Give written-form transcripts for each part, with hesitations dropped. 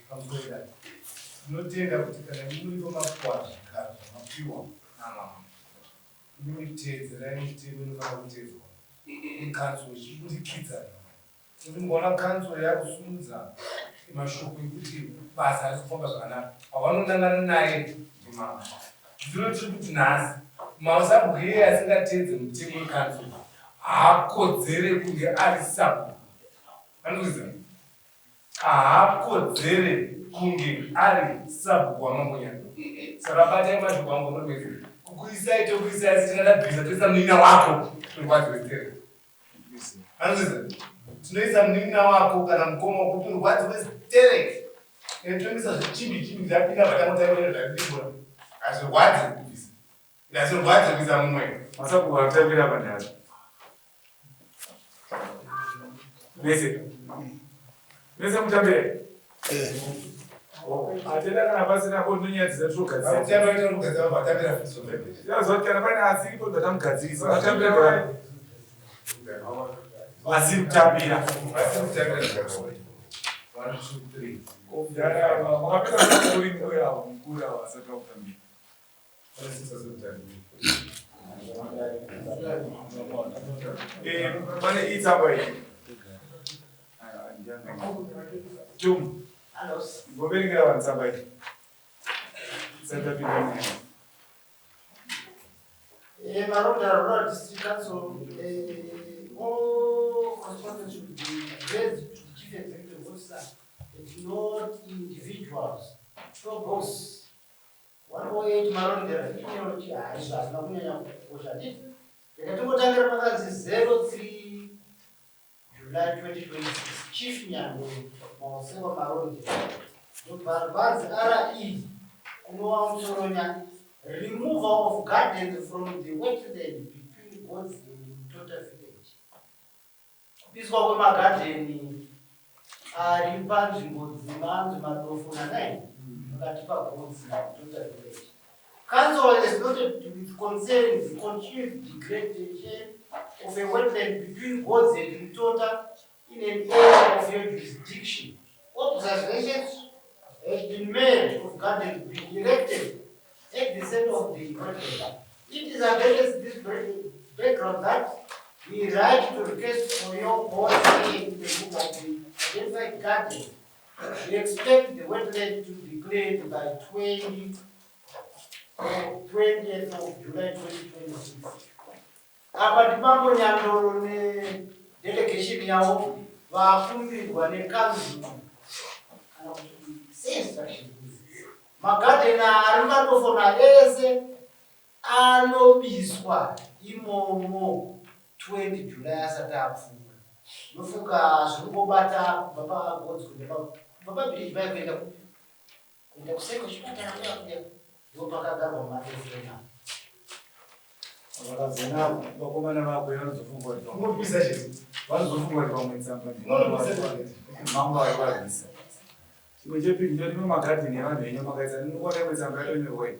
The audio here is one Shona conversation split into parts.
Pamusoro dai. Tinotenda kuti kana muripo mapuwa zvigaro zvamapiwa namama. Imimi teedzerai mitemo inofanira kuteedzwa nekanzuro ichiburikidza nekuti mukaona kanzuro yakusimudza mashoko ekuti basa harisi kufamba zvakanaka wavanonangana naye ndimambo. Ndiro tiri kuti nhasi masabhuku iyeye asingateedze mutemo wekanzuro haakodzere kunge ari sabhuku. Vanozviziva? Haakodzere kunge ari sabhuku waMambo Nyandoro. Saka batai mashoko angu muri mese. Kukuisai tokuisai asi tingada bvisa toisa munin'ina wako torwadziwe stereki. Anozviziva? Tinoisa munin'ina wako kana mukoma wako torwadziwe stereki. Ende tomuisa zvichimbi chimbi zvapinda vatangotambira zvakudibura. Hazvirwadzi kubvisa. Ndazorwadza kuisa mumwe. Masabhuku akutambira pandari. Mese. Mese mutambire. Eh. Oh, atenda kana pasina ko ndonyadzisa togadzira. Atenda ita kugadzira vatambira futi. Yazoti kana pane asiripo ndatamugadzirisa. Vatambira. Vasiri kutambira. Vasiri kutambira. 1 2 3. Kudhara makapedza kuri mukuru avo mukuru avo asati vakutambira. Pane itsamba iyi. Tum. Ngoverengera vanhu tsamba iyi. Isati yapinda munyaya. Marondera Rural District Council, all correspondence should be addressed to the Chief Executive Officer and not individuals. So boss, 108 Marondera email kuti hai izvo hazvina kunyanya kukosha handiti rega tingotangira pakanzi 03 July 2026 Chief Nyandoro Maosewa Marondera ndobva rwanzi RE kunova Mutsoronya removal of gardens from the wetland between Godzi and Mutota village Kupiswa kwemagadheni ari panzvimbo dzemanzi Madofo naNine pakati paGodzi naMutota Village. Council has noted with concern the continued degradation of a wetland between Godzi and Mutota in an area of your jurisdiction. Observations have been made of gardens being erected at the center of the wetland. It is against this background that we write to request for your board in the book of the identified garden. We expect the wetland to be cleared by 20 or 20th of July 2026. Apa ndimambo Nyandoro nedelegation yavo vakumbirwa nekanzuru kana kuti seinstruction magadhena ari mumadofona ese anobiswa imomo 20 July asati apfuura. Ndofunga zviri kungobata kubva paGodzi kuenda kubva pabhiriji paya kuenda kupi kuenda kuseri kwechipatara kuya kuya ndipo pakagarwa mumadofona. Vakazona vakomana vako vanozofunga kuti Unopisa chete. vanozofunga kuti pamwe tsamba Unopisa chete. mambo vari varwisa. Chimwe chepiri ndoti magadheni evanhu venyu makaisa ndinokuona imwe tsamba yatonyorwa iyi.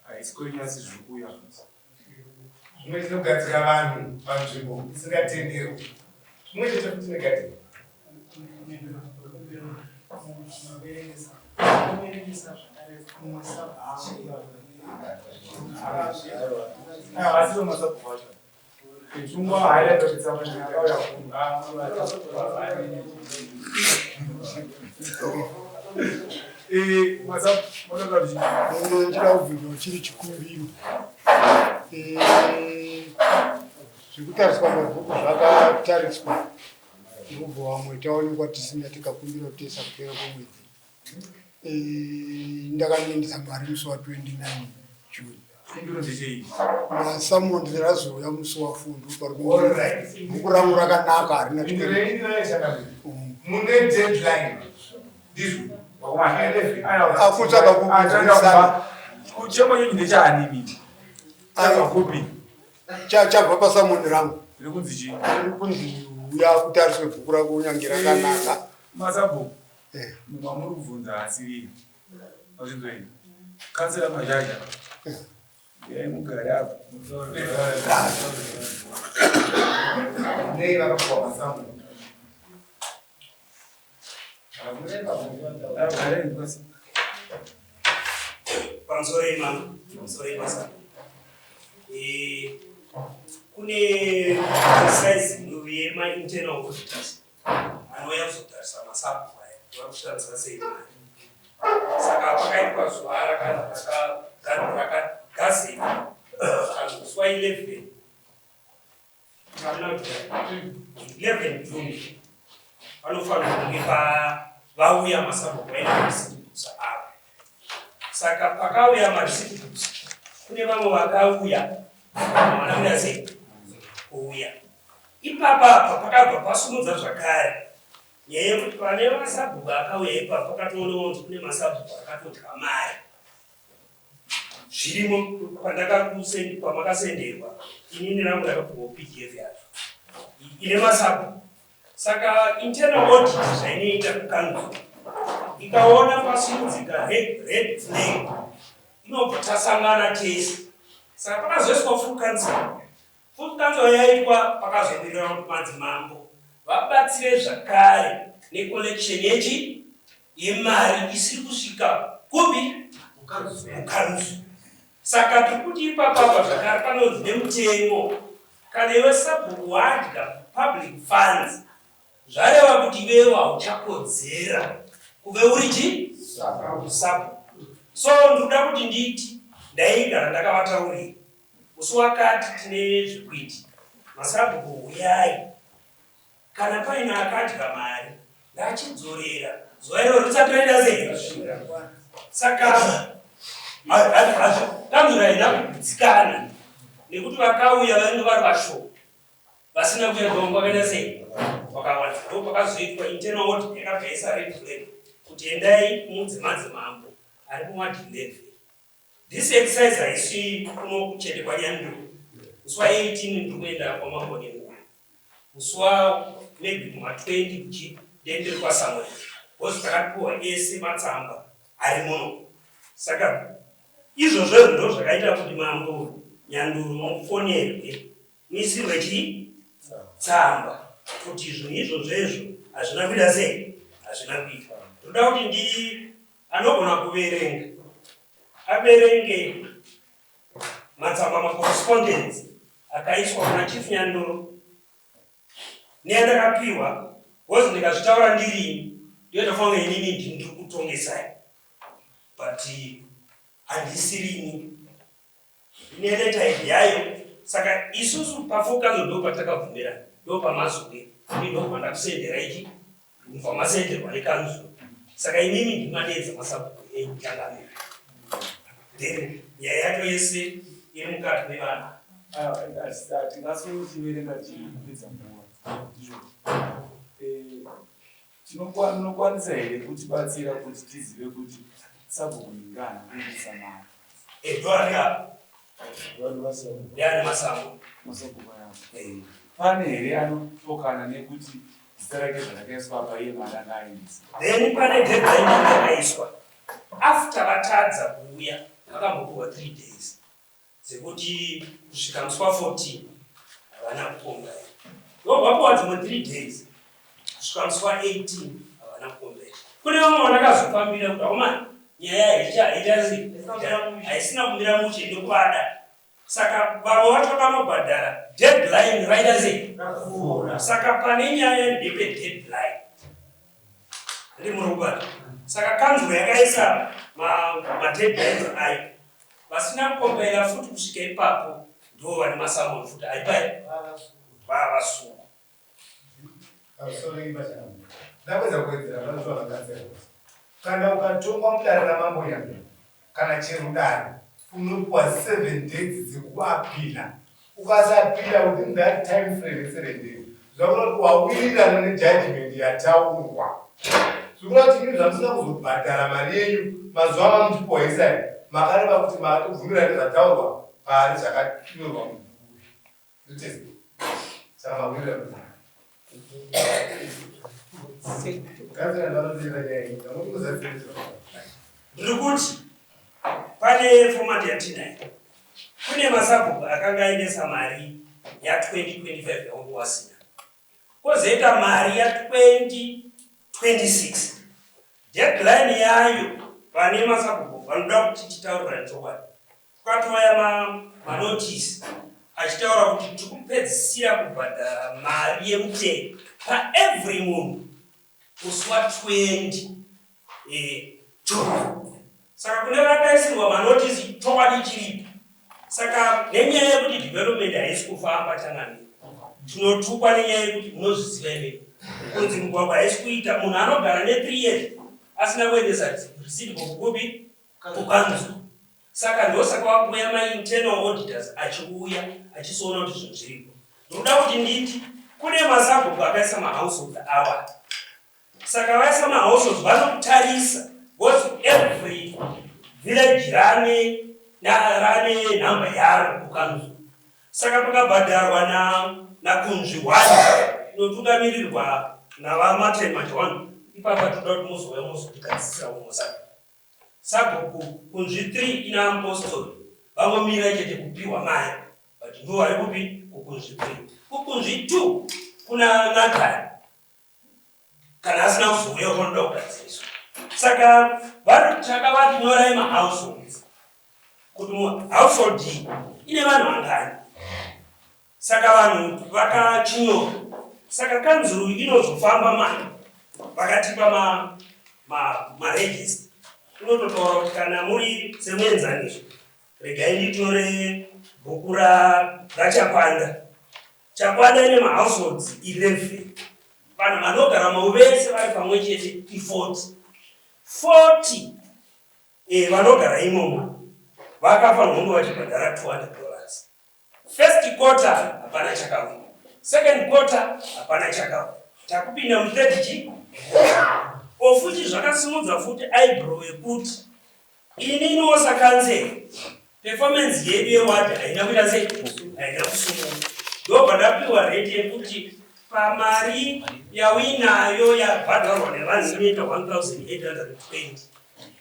Haisi kwenyu asi zviri kuuya futi. Zvimwe chinogadzira vanhu panzvimbo isingatenderwi. Zvimwe chete futi negadheni. Havasivo masabhuku acho. Chungwa haileta kuti tsamba yakauya Ndinoda kubvunza chiri chikumbiro zvekutariswa mabhuku zvakatariswa ndobva vamwe taonekwa tisina tikakumbira kutesa kupera kwemwedzi ndakanoendesa mari musi wa 29 June Chikumbiro ndechei? Masamonzi razouya musi wa 4 ndopari bhuku rangu rakanaka harina Mune deadline ndizvo. Akutsvaka kukuzivisana. Kuchema nyonyi ndechani mimi? Chabva kupi? Chabva pasamoni rangu. Riri kunzi chii? Riri kunzi uya kutariswe bhuku rako unyange rakanaka. Masabhuku. Munhu wamuri kubvunza haasiriye. Mazvinzwa here? Kansela Mazhazha. Uyai mugare apo. Nei vakapuwa masamu? Pamusoro imama, pamusoro ibasa. Eh, kune size yema-internal auditors anouya kuzotarisa masabhuku aya kuti vari kushandisa sei mari. Saka pakaitwa zuva rakagazeta musi wa 11 11 June, vanofanira kunge vauya masabhuku vaine mareceipt books avo. Saka pakauya mareceipt books, kune vamwe vakauya, vamwe havana kuda sei kuuya. Ipapa apa pakabva pasumudza zvakare nyaya yekuti pane masabhuku akauya ipapo, pakatoonekwa kunzi kune masabhuku akatodya mari. Zvirimo pamakasenderwa, inini rangu ndakapuwa PDF yacho ine masabhuku. Saka internal audit zvainoita kukanzuru, ikaona pasimudzika red flag, inobva tasangana tese. Saka pakazoiswa full council. Full council yaitwa, pakazoenderera kuti madzimambo vabatsire zvakare necollection yechi yemari isiri kusvika kupi? Kukanzuru. Saka tiri kuti ipapapa zvakare panonzi nemutemo, kana iwe sabhuku wadya public funds, zvareva kuti iwewe hauchakodzera kuve uri chi sabhuku. So ndinoda kuti nditi ndaigara ndakavataurira musi wakati tine zvekuiti masabhuku huyai, kana paine akadya mari ngachidzorera zuva iro risati raita sei. Saka kanzuro haina kugutsikana nekuti vakauya vainge vari vashoma, vasina kuya dongo vakaita sei vakawanda. Ndo pakazoitwa internal audit, yakabva yaisa red flag kuti endai muudze madzimambo ari muward 11. This exercise haisi kuno chete kwaNyanduro. Musi wa18 ndiri kuenda kwaMambo Nenguva, musi wa maybe kuma20 kuchi ndendiri kwaSamuel, because takapiwa ese matsamba ari muno. Saka izvozvo ndo zvakaita kuti Mambo Nyanduro mufonerwe, muisirwe chii tsamba kuti zvinhu izvozvo izvo hazvina kuita sei, hazvina kuitwa. Ndoda kuti ndi anogona kuverenga averenge matsamba, macorrespondence akaiswa kuna Chief Nyandoro neyandakapiwa, because ndikazvitaura ndirini ndotofange inini ndiri kutongesai, but handisirini ine yayo. Saka isusu pafull ndo patakabvumira, ndo pamazuve ini ndobva ndakusendera ichi, kubva masenderwa nekanzuro. Saka inini ndimadedza masabhuku enyu changamira, then nyaya yacho yese iri mukati mevana. Tingasochiverenga tichipedza nguva ndizvo. Munokwanisa here kutibatsira kuti tizive kuti sabhuku ingani kuendesa mari? Edwardia ndiani masango? Masabhuku ayavo pane here anotokana nekuti zita rake zvarakaiswa apa, iye mari anga aendesa? Then pane deadline yakaiswa after vatadza kuuya. Vakambopiwa 3 days dzekuti kusvika musi wa14 havana kukombaira, ndobva vapiwa dzimwe 3 days kusvika musi wa18, havana kukombaira. Kune vamwe vandakazofambira kuti aumani, nyaya haisina kumira mushe nekuvada. Saka vamwe vacho vanobhadhara deadline raita sei. Saka pane nyaya ndepe deadline, ndi muri kubata. Saka kanzuro yakaisa madeadlines ayo, vasina kukombaira futi kusvika ipapo ndo vane masummons futi aipai vavasungwa. Ndapedza kuwedzera panozva vakadzera. Kana ukatongwa mudare raMambo Nyandoro kana chero dare, unopiwa 7 days dzekuappeala. Ukasaappeala within that time frame ye7 days, zvakuda kuti wawirirana nejudgment yataurwa. Zvikureva kuti imi zvamusina kuzobhadhara mari yenyu mazuva mamuchipiwa isai, makareva kuti makatobvumirana nezvataurwa pari zvakanyorwa mubhuku. Saka mawirirana. Gadzira ndanoziva nyaya iyi, ndamukuzadzirisa. Ndiri kuti pane format yatinayo, kune masabhuku akanga aendesa mari ya2025 yaungu wasina, kwozoita mari ya2026. Deadline yayo vane masabhuku vanoda kuti titaurirane chokwadi. Kwatouya manotice achitaura kuti tiri kupedzisira kubhadhara mari yemutero paevery munhu musi wa 20 June. Saka kune vakaisirwa manotice chokwadi chiripo. Saka nenyaya yekuti development haisi kufamba changamire, tinotukwa nenyaya yekuti munozviziva imimi kunzi mugwagwa haisi kuita. Munhu anogara ne 3 years asina kuendesa receipt book kupi? Kukanzuru. Saka ndosaka wakuuya mainternal auditors achiuya achisoona kuti zvinhu zviripo. Ndinoda kuti nditi kune masabhuku akaisa mahouseholds awa. Saka vaisa mahouseholds vanokutarisa because every village rane rane nhamba yaro kukanzuru. Saka pakabhadharwa na naKunzvi one inotungamirirwa naVaMartin Majohn ipapa toda kuti muzouya muzotigadzisira umwe sabhuku. Sabhuku Kunzvi 3 ina Apostle vangomira chete kupiwa mari but ndivo vari kupi kuKunzvi 3. KuKunzvi 2 kuna Nathan kana asina kuzouya panoda kugadziriswa. Saka vari takavati nyorai mahouseholds kuti household iyi ine vanhu vangani. Saka vanhu vakachinyora. Saka kanzuru inozofamba mari vakatipa ma ma maregister inototaura kuti kana muri semuenzaniso regai nditore bhuku ra raChakwanda. Chakwanda ine mahouseholds 11 vanhu vanogaramo vese vari pamwe chete i40 40 vanogara imomo vakafanirwa kunge vachibhadhara 200 dollars. First quarter hapana chakauya, second quarter hapana chakauya, takupinda muthird chi ofuti zvakasimudza futi eyebrow yekuti ininiwo sakanzeri performance yedu yeward haina kuita sei, haina kusumuka. Ndobva ndapiwa rate yekuti pamari yauinayo yabhadharwa nevanhu inoita 1820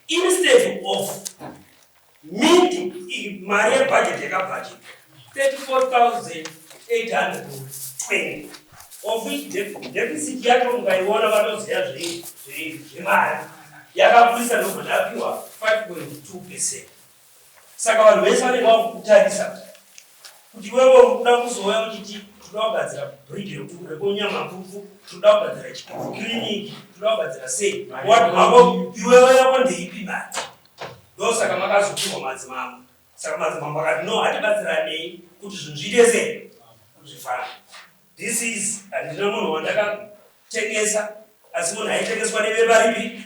instead of Mid mari yebudget yakabudget 34820 of which deficit yacho mukaiona vanoziva zvemari yakakurisa ndobva ndapiwa 5.2 percent. Saka vanhu vese vanenge vakutarisa kuti iwewe uri kuda kuzouya uchiti tinoda kugadzira bridge rekunyamapfupfu, tinoda kugadzira clinic, tinoda kugadzira sei, wadi wako iwewe yako ndeipi mari? Ndosaka makazopiwa madzimambo. Saka madzimambo akati no, hatibatsiranei kuti zvinhu zviite sei, zvifambe. This is handina munhu wandakatengesa, asi munhu aitengeswa nebepa ripi?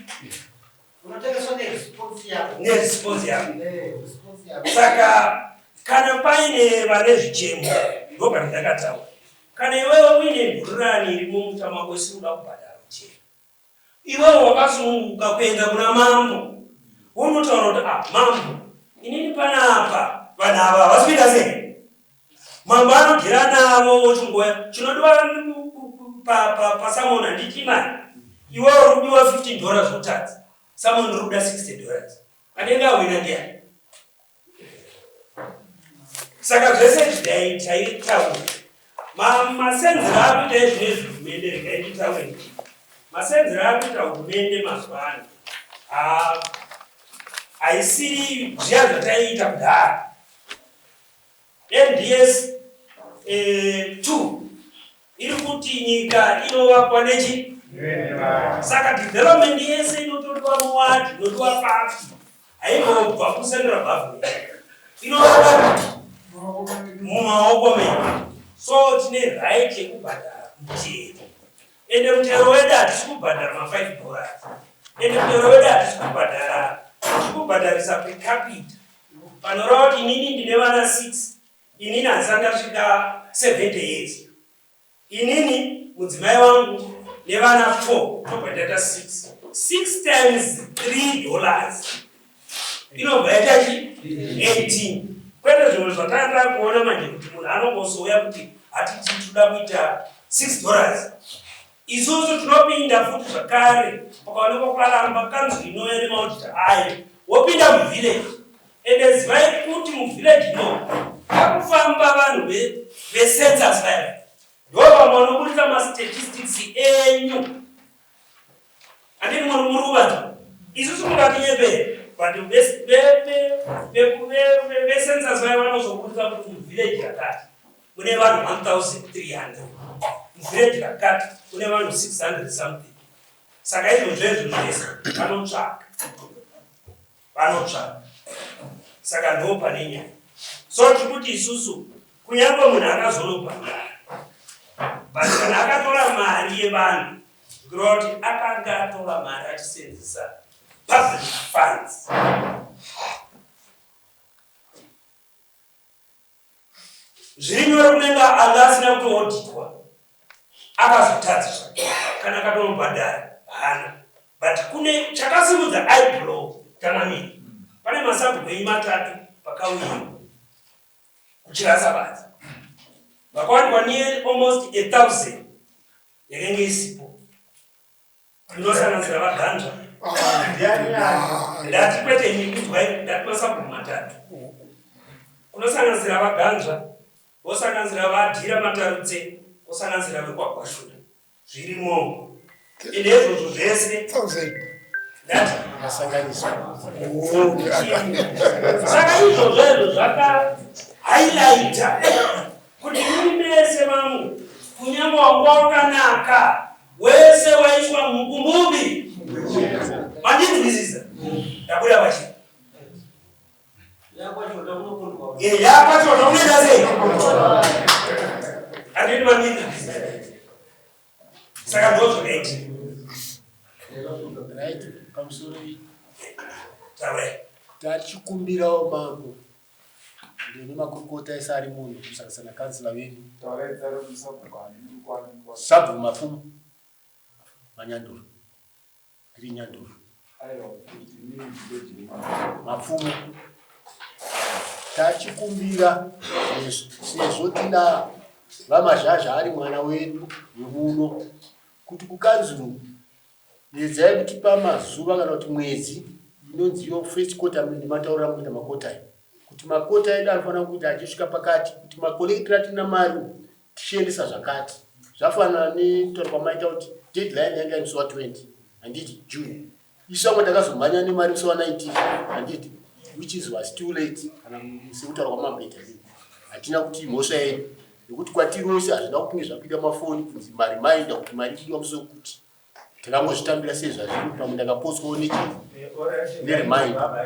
Unotengeswa neresponse yako. Neresponse yako. Neresponse yako. Saka kana paine vane zvichemo ndobva ndakataura. Kana iwewe uine nhururani iri mumuta mako isiri kuda kubhadhara muchero, Iwewe wakasununguka kuenda kuna mambo wonotaura kuti ah, mambo inini panapa vanhu ava havasi kuita sei. Mambo anodhira navo wochingoya chinodiwa pasamon handiti imari. Iwewe uri kudiwa 15 dollars wotadza, samon uri kuda 60 dollars, anenge ahwina ndiani? Saka zvese izvi taitaura masenzero akuita izvinezvi hurumende, regai nditaure ndichiti masenzero akuita hurumende mazuva ano haisiri zviya zvataiita kudhara. NDS 2 iri kuti nyika inovakwa nechi saka development yese inotodiwa muwadi inodiwa papi haingobva kucentral government, inovakwa mumaoko medu. So tine right yekubhadhara mutero, ende mutero wedu hatisi kubhadhara ma5 dollars, ende mutero wedu hatisi kubhadhara, tiri kubhadharisa per capita. Panoreva kuti inini ndine vana 6, inini handisati ndasvika 70 years, inini mudzimai wangu nevana 4 tobva taita 6, 6 times 3 dollars inobva yaita chi 18, kwete zvimwe zvatanga kuona manje kuti munhu anongozouya kuti hatiti tinoda kuita 6 dollars. Isusu tinopinda futi zvakare pakaonekwa kwaramba kanzuru inouya nemaudita ayo wopinda muvillage. Ende zivai kuti muvillage imomo pakufamba vanhu vecensus vaya ndo vamwe vanoburitsa mastatistics enyu. Handiti muri kuvanzwa? Isusu mungatinyepere but vecensus vaya vanozoburitsa kuti muvillage rakati mune vanhu 1300, muvillage rakati mune vanhu 600 something. Saka izvozvo zvese vanotsvaka, vanotsvaka. Saka ndo pane nyaya. So tiri kuti isusu kunyange munhu akazonobhadhara, but kana akatora mari yevanhu, zvikureva kuti akanga atora mari achisenzesa public funds. Zviri nyore kunenge anga asina kutoodhitwa akazotadza zvake, kana akatonobhadhara haana. But kune chakasimudza eyebrow changamire, pane masabhuku enyu matatu pakauyiwa kuChirasabadza vakawanikwa near almost 1000 yakenge isipo, inosanganisira vaGanzva. Ndati kwete ini inzwai, ndati masabhuku matatu kunosanganisira vaGanzva, vosanganisira vaDhira Matarutse, vosanganisira vekwaGwashura. Zvirimo ende izvozvo zvese ndati saka izvozvo izvo zvaka highlighta kuti muri mese vamwe kunyange wanga wakanaka wese waiswa mukumbubi. Mandinzwisisa? Ndabuda pachii yakwachona unoenda sei? Handiti mandinzwisisa? Saka ndo zvakaita. Right, pamusoro taurai. Tachikumbirawo mambo ndine makurukota ese ari muno kusanganisa nakansila vedu sabhuku Mapfumo Manyanduru, ndiri Nyanduru Mapfumo. Tachikumbira sezvo tina vaMazhazha ari mwana wedu wemuno kuti kukanzuru yedzai kutipa mazuva kana kuti mwedzi inonzi iyo first quarter nematauriro amukuita makota ayo, kuti makota edu anofanira kuti achisvika pakati kuti makolekitira tina mari tichiendesa zvakati. Zvafanana nekutaura kwamaita kuti deadline yanga iri musi wa20, handiti, June. Isu vamwe takazomhanya nemari musi wa19, handiti, which is was too late. Kana sekutaura kwamamboita, hatina kuti mhosva yedu nekuti kwatiri wose hazvina kutinge zvakuita mafoni kunzi mareminder kuti mari idiwa musi wekuti. Takangozvitambira sezvazviri. Pamwe ndakapotswawo nechi nereminder.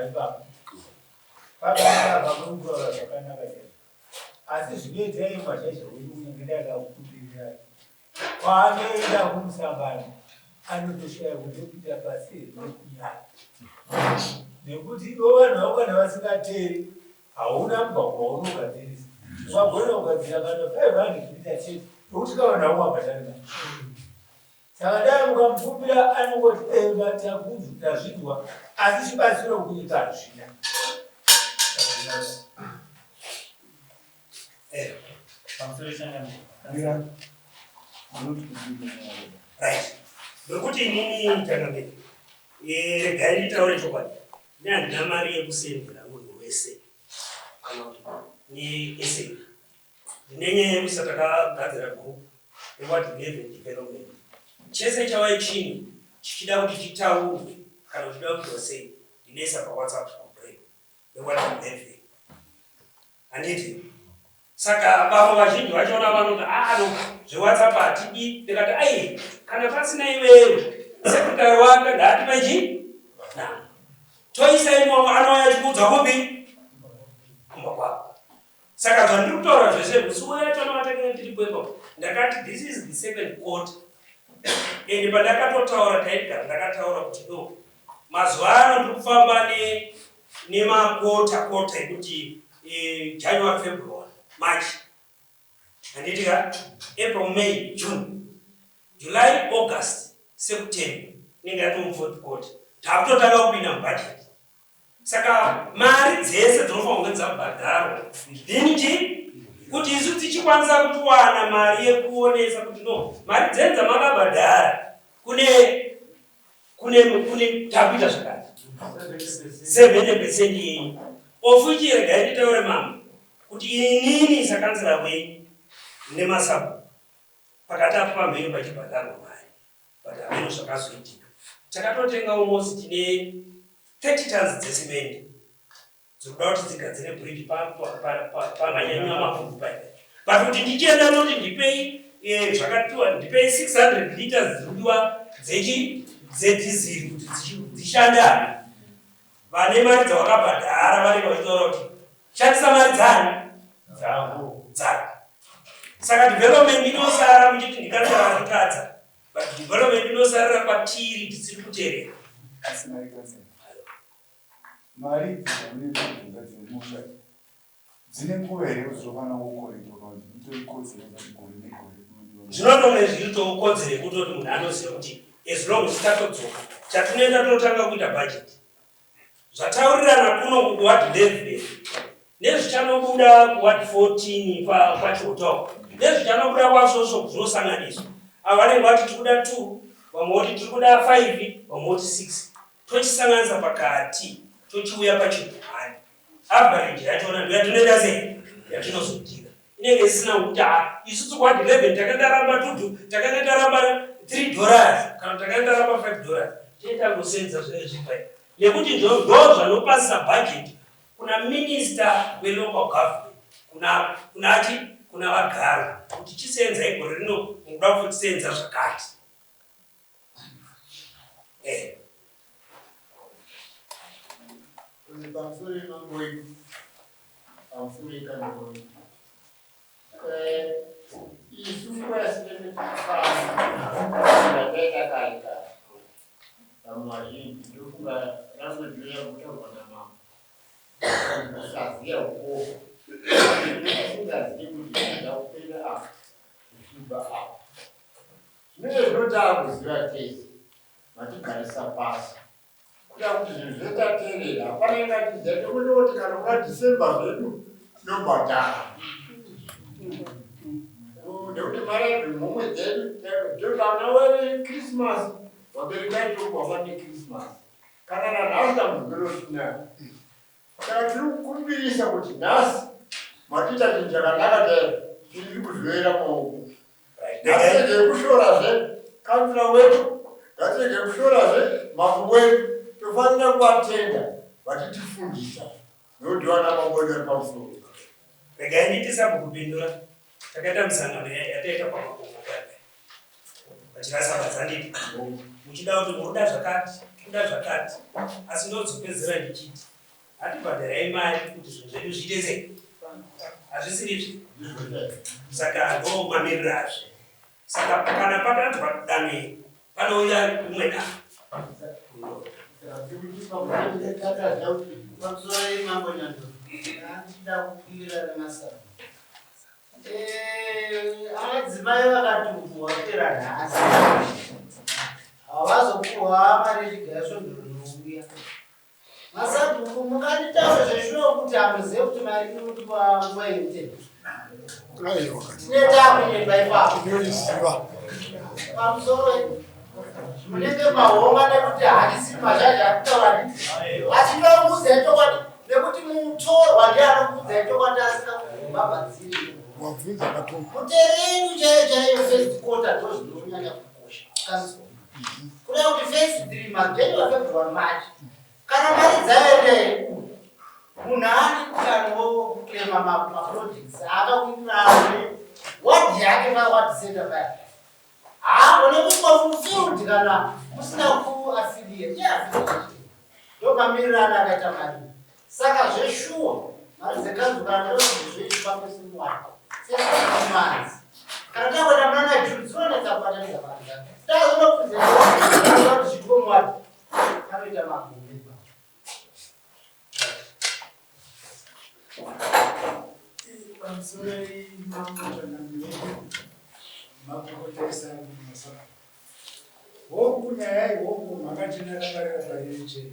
Asi zvinoita iye Mazhazha wenyu kunyange ndakakukumbirirai, kwaanoenda kumusangano anotoshaya kuti pasi here nekunyara, nekuti ivo vanhu vavo kana vasingateeri hauna mugwagwa waunogadzirisa. Wagona kugadzira kana 500 mita chete nokuti ka vanhu avo wabhadharika. Saka dai mukamukumbira anongoti ema takunzwa tazvinzwa, asi chibatsiro kunyika hazvina. Right, ndokuti inini changamire, regai nditaure chokwadi, ini handina mari yekusendera munhu wese kana kuti neSA. Ndine nyaya yekuisa takagadzira group reward 11 development. Chese chawai chinhu chichida kuti chitaurwe kana uchida kuitwa sei, ndinoisa paWhatsApp group reward 11, handiti? Saka vamwe vazhinji vachona vanoti ano zveWhatsApp hatidi. Ndikati ai kana pasina iwewe sekretary wake ngaatipe chi na toisa imomo, anouya achikuudza kupi kumba kwako. Saka zvandiri kutaura zvese musi uya chona watakanga tiripo ipapo, ndakati this is the second quarter, and pandakatotaura taigara ndakataura kuti no, mazuva ano tiri kufamba nemakota kota ekuti January, February, March, handiti ka, April, May, June, July, August, September inenge yatoo fourth quarter, takutotanga kupinda mubudget. Saka mari dzese dzinofanira kunge dzabhadharwa within chi kuti isu tichikwanisa kuwana mari yekuonesa kuti no, mari dzenyu dzamakabhadhara kune kune kune takuita zvakati 70% yenyu ofuchi. Regai nditaure mama kuti inini sakanzira wenyu nemasabu pakati apo pamhenyu pachibhadharwa mari, but hameno zvakazoitika. Takatotenga almost tine 30 tons dzesimende dzinoda kuti dzigadzire bridge pamanyanywa mapundu paya. But kuti ndichienda noti ndipei eh, zvakatiwa ndipei 600 liters dzirikudiwa dzechi dzedhiziri kuti dzishande apa. Vane mari dzavakabhadhara vanenge vachitaura kuti shandisa mari dzani Dzavo. Dzako. Saka development inosara muchiti ndikatara kutadza. But development inosarira kwatiri tisiri kuterera. Asi mari kanzera. Mari idzi dzamunenge mabvunza dzemusha dzine nguva here kuti dzofanira kukorektwa kana kuti itori kodzero yekuti gore negore kunodiwa? Zvinotonge zviri tokodzero yekutoti munhu anoziva kuti as long as tatodzoka chatinoenda tinotanga kuita budget. Zvataurirana kuno kuward 11 nezvichanobuda kuward 14 kwaChihota uko nezvichanobuda kwaSvosvo zvinosanganiswa. Ava vanenge vati tiri kuda 2, vamwe voti tiri kuda 5, vamwe voti 6. Tochisanganisa pakati tochiuya pachihwani. Average yachona ndiyo yatinoita sei? Yatinozodira. Inenge isina kuti ah, isusu kuward 11 takanga taramba tutu, takanga taramba 3 dollars kana takanga taramba 5 dollars. Tinenge tangosenza zvinenge zviri pai. Nekuti ndo zvanopasisa budget kuna minister welocal government, kuna kunachi kuna vagari kuti chisenzai gore rino mukuda kutisenza zvakati. Eh. Pamusoro mambo wedu, pamusoro yekanzuro yedu. Isu nguva yasinenge tichifamba yataita kare kare, vamwe vazhinji ndofunga language yakutaurwa namambo kusaziva ukoko, usingazivi kuti zvinoda kupera apa zvichibva apa. Zvinenge zvinotanga kuziva tese matigarisa pasi kuda kuti zvinhu zvese tateerera, hapana ingatiziva tokunoti kana kuna December zvedu tinobhadhara nekuti mari yedu mhomwe dzedu totana wechristmas vabereki vaitokuhwa nechristmas kana nanhasi dambudziko rotinayo. Saka tiri kukumbirisa kuti nhasi matiita chinhu chakanaka chaizvo, tiri kuzvioera maoko. Ngatirege kushorazve kanzura wedu, ngatirege kushorazve mambo wedu. Tofanira kuvatenda vachitifundisa nekuti vana mambo wedu vari pamusoro. Regai ndiite sabhukupindura. Takaita misangano yataita pamakomo paya pachirasa vadzanditi muchida kuti munoda zvakati kuda zvakati, asi ndodzopedzera ndichiti hatibhadharai mari kuti zvinhu zvedu zviite sei, hazvisirizve. Saka ndo mamiriro azvo. Saka kana patanzwa danho iri panouya rimwe danho. Pamusoro yemambo Nyandoro, ndida kukwira nemasabhuku. Adzimai vakati wapera nhasi havazopuhwa mari yechigaya svondo rinouya. Masabhuku munganditaura zveshuwa kuti hamuzive kuti mari inodiwa nguva yemutemo? Aiwa. Tine takunyepa ipapo. Tinoiziva. Pamusoro munenge mahonga nekuti handisi mazhazha akutaura nditi asi ndinokuudzai chokwadi nekuti mutorwa ndiye anokuudzai chokwadi asina kubhabhadziri. Wabvunza katonga. Mutereru chaiyo chaiyo first quarter ndo zvinonyanya kukosha council. Kuda kuti first three months, January, February, March, kana mari dzaenda munhu haani mukana wokuclaima maprojects aakakuitira ward yake paward center paya haagone kuitwa fulfilled kana musina kuaffiliate yeaffiliation ndo mamirirano akaita mari. Saka zveshuwa mari dzekanzuru kana ndozvizoitwa pese muward first 3 months, kana takuenda munana June dzinonetsa kubatanidza mari dzacho, tazonopresenta kuti zviitwe muward panoita magumbe. Pamusoro mambo changamire, makurukota masabhuku, hoku nyaya ihoku makachena ramarira parireche,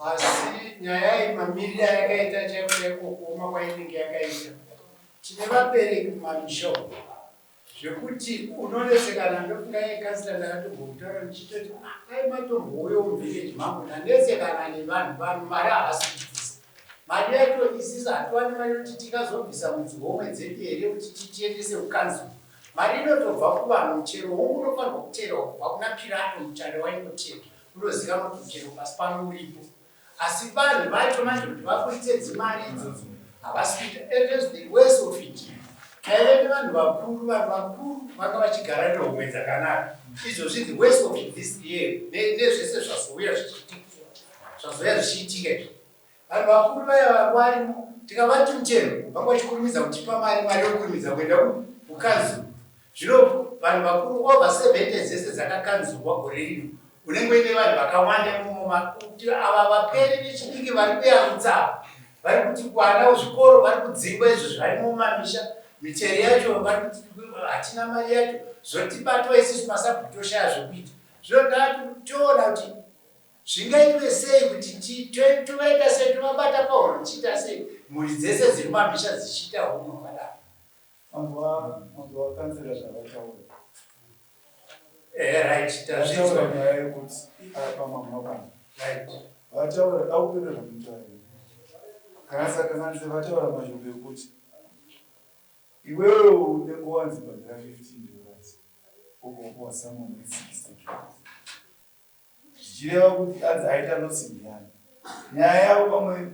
asi nyaya iyi mamiriro ayakaita chaiko chaiko kuoma kwainenge yakaita, tine vabereki mumamisha umu zvekuti unonetsekana. Ndofunga yekansila ndakatombotaura ndichitoti ai matombouya muvillage mangu, ndanetsekana nevanhu, vanhu mari havasi kubvisa mari yacho. Isisi hatiwani mari yekuti tingazobvisa mudzihomwe dzedu here kuti titiendese kukanzuru. Mari inotobva kuvanhu muchero hongu unofanirwa kuterwa kubva kuna Pirato muchare waingoterwa unozikanwa kuti muchero pasi pano uripo asi vanhu vacho manje kuti vaburitse dzimari idzodzo havasi kuita and as the worst of it taive nevanhu vakuru vanhu vakuru vanga vachigara nehomwe dzakanaka izvozvi the worst of it this year nezvese zvazouya zvichiitika zvazouya zvichiitika izvi Vanhu vakuru vaya vanga varimo tikavati mutero vanga vachikurumidza kutipa mari mari yokurumidza kuenda kukanzuru. Zvino vanhu vakuru over 70 dzese dzakakanzurwa gore rino unenge uine vanhu vakawanda imomo kuti ava vapere vechidiki vari kuyarutsa ava vari kuti kwana zvikoro vari kudzingwa izvo zvarimo mumamisha mitero yacho vari kuti hatina mari yacho zvotibatwa isusu masabhuku toshaya zvekuita zvino toona kuti Zvingaitwe sei kuti tovaita sei tovabata pahuro tichiita sei mhuri dzese dziri mumamisha dzichiita hunhu hwakadaro. Mambo vakanzera zvavataura. Eh, right, tazvinzwa. Vataura nyaya yekuti apa mambo vapana. Right. Vataura dakupindura zvamunotaura. Kana sakanganise vataura mashoko ekuti iwewe unenge wanzi bhadhara 15 dollars wobva wapuwa summon ye 60 dollars. Zvichireva kuti anzi aita loss ndiyani? Nyaya yavo pamwe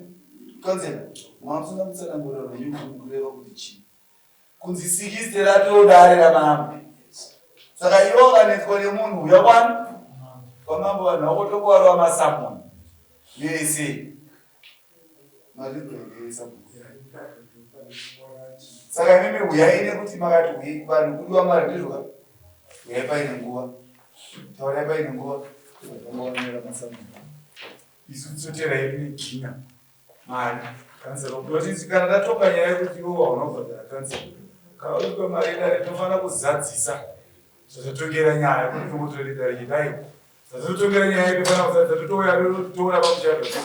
councillor mamusina kutsanangura rwenyu kuti mukureva kuti chii. Kunzi 60 ratoo dare ramambo. Saka iwe wakanetswa nemunhu uya kwani? Kwamambo vanhu vakotokuvarova masamoni vese. Marinzwa here sabhuku? Saka imimi huyai nekuti makati huyai vanhu kudiwa mari ndizvo ka? Huyai paine nguva. Taurai paine nguva. Vanonyora masamoni. Isu totera yedu neginya mari. Kansela kuti kana tatoka nyaya yekuti iwe hauna kubhadhara kansela. Kana uri mari yedare tinofanira kuzadzisa zvatatongera nyaya kuti tongotora dare chidai. Zvatotongera nyaya yedu pana kuzadza totouya toona pamuchato.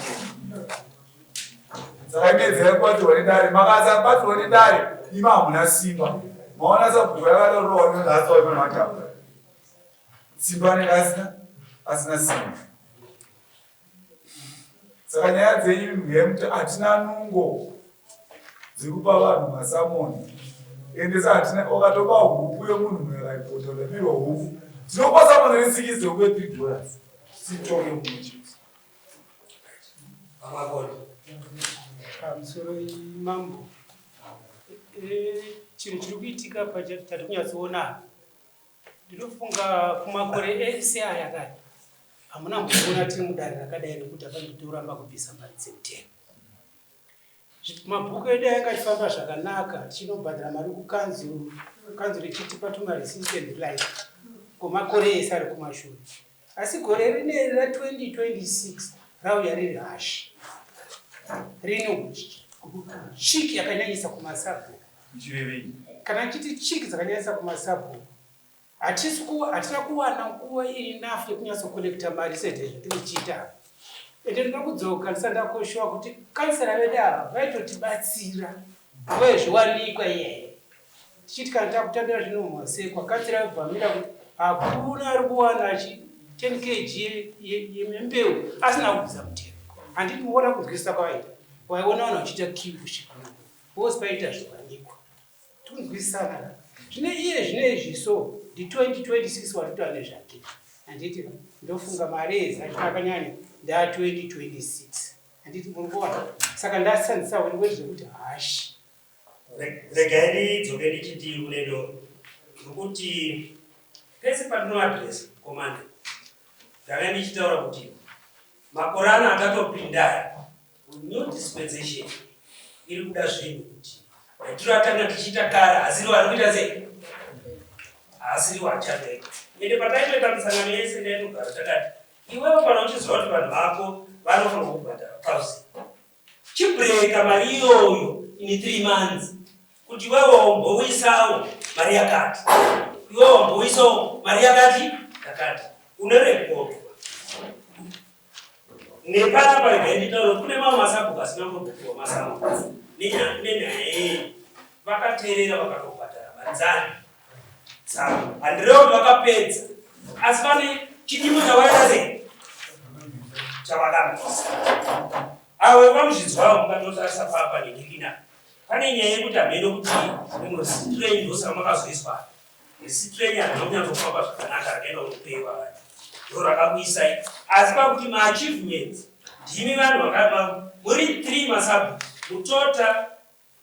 Saka imedzera kubatsirwa nedare. Makasabatsirwa nedare ima hamuna simba. Maona sabhuku yakadorowa nonhasi waimana Simba anenge asina asina simba. Saka nyaya dzenyu mhemti hatina nungo dzekupa vanhu masamoni ende sa hatina wakatoba huku yemunhu munhu akaipota udabirwa huku tinopa samoni resikisi huku ye 3 dollars sitonge munhu chete. Pamusoro mambo, eh, chinhu chiri kuitika pachatari kunyatsoona Ndinofunga kumakore ese aya kare hamuna kumboona tiri mudare rakadai rekuti apandotoramba kubvisa mari dzemutero. Mabhuku edu ainge achifamba zvakanaka tichinobhadhara mari kukanzuru, kanzuru ichitipa tumareceipt and the like kwemakore ese ari kumashure. Asi gore rineri ra 2026 rauya riri hashi rine chiki yakanyanyisa kumasabhuku. Kana ndichiti chiki dzakanyanyisa kumasabhuku hatisi hatina kuwana nguva iri enough yekunyatsokolekta mari sezvo tichiita. Ende ndinoda kudzoka ndisati ndakoshowa kuti kansela vedu ava vaitotibatsira nguva yezviwanikwa iyeye. Tichiti kana takutambira zvino masekwa kansela yobvamira kuti hakuna ari kuwana achi 10 kg yembeu asina kubvisa mutero. Handiti muona kunzwisisa kwavaita. Waiona vanhu vachiita queue kusvika because paita zviwanikwa. Tikunzwisisana. Zvino iye zvino izvi so ndi 2026 watotava nezvake. Handiti ndofunga mari idzi acho akanyanya nda 2026. Handiti muri kuona. Saka ndashandisa word zvekuti hashi. Regai ndidzoke ndichiti kunendo nokuti pese pandinoadresa komanda ndanga ndichitaura kuti makore ano atatopinda new dispensation iri kuda zvinhu kuti maitiro atanga tichiita kare asiriwo ari kuita sei asiriwo achatoita ende pataitoita misangano yese ndaitogara takati iwewe kana uchiziva kuti vanhu vako vanofanirwa kubhadhara thousand Chibreaker mari iyoyo in 3 months kuti iwewe wombowisawo mari yakati, iwewe wombowisawo mari yakati yakati, unorekodwa nepanapa. Regai nditaure, kune mamwe masabhuku asina kumbopiwa masambo nenyaya yeyi, vakateerera vakatobhadhara mari dzani dzavo. Handirevo kuti vakapedza, asi pane chidimbu chavaita sei chavakabvisa. Avo vamuzvidzwawo mukatotarisa papa nenhikina, pane nyaya yekuti hameno kuti rimwe strange ndosaka makazoiswa. Receipt renyu harina kunyatsofamba zvakanaka rakaenda kunopeiwa vanhu. Ndo rakakuisai. Asi pakuti maachievements ndimi vanhu vakama muri 3 masabhuku Mutota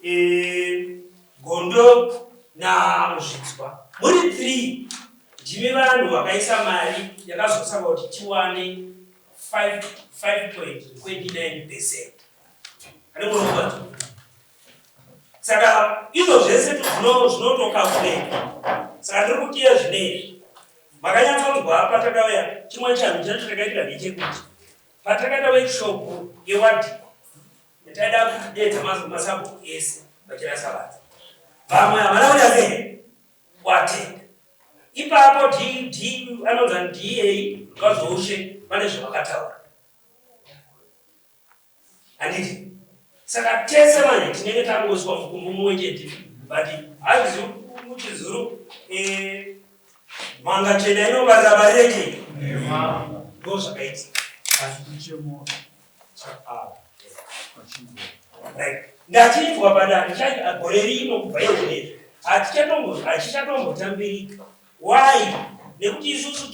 eh, Gondo naMuzvidzwa muri 3 ndimi vanhu vakaisa mari yakazosaka kuti tiwane 5.29 percent. Ane Saka izvo zvese zvinotokakuleta. Saka ndiri kuti iye zvinezvi makanyatsonzwa patakauya chimwe chanhu chacho chakaitika ndechekuti patakaita workshop yewadhi taida kudeedza masabhuku ese vachirasa vanhu vamwe havana kuita sei kuatenda ipapo d anonzi da vazoushe vane zvavakataura Handiti? Saka tese manje tinenge tangoiswa mukumbo mumwe chete but hanzi muchizuru eh, mhanga chena inobarira barire chii? Ndo zvakaitika. Asi chichemo chaava vachinzwa. Right. Ndachinzwa but handicha gore rino kubva izvezvi hachichatombotambirika. Why? Nekuti isusu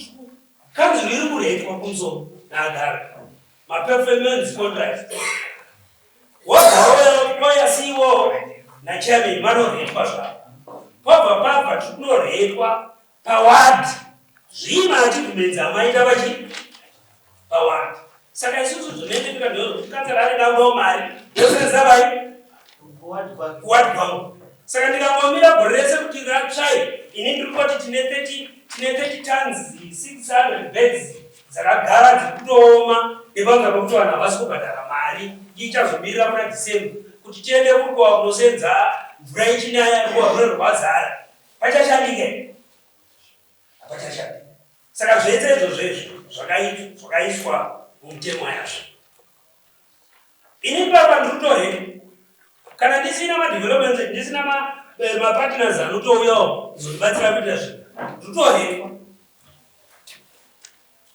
kanzuru iri kuretwa kumusoro naagara. Maperformance contract wabva wauya CEO nachairman vanoretwa zvavo pabva pabva tikunoretwa paward zvii maachievements amaita vachi paward saka isusu zvinoendeka ndezvekuti kansela anenge akudawo mari yosenzesa vai kuward kwangu saka ndikangomira gore rese kuti ratsvai ini ndiri kutoti tine 30 tine 30 tons 600 bags dzakagara dziri kutooma nepamusana pekuti vanhu havasi kubhadhara mari ichazomirira muna December kuti tiende kurukowa kunosenza mvura ichinaya rukowa runenge rwazara pachashandika here hapachashandika saka zvese izvozvo izvo zvakaiswa mumutemo yazvo Ini papa ndiri kutorega kana ndisina madevelopments ndisina eh, mapartners anotouyawo kuzondibatsira kuita zvinhu ndikutorekwa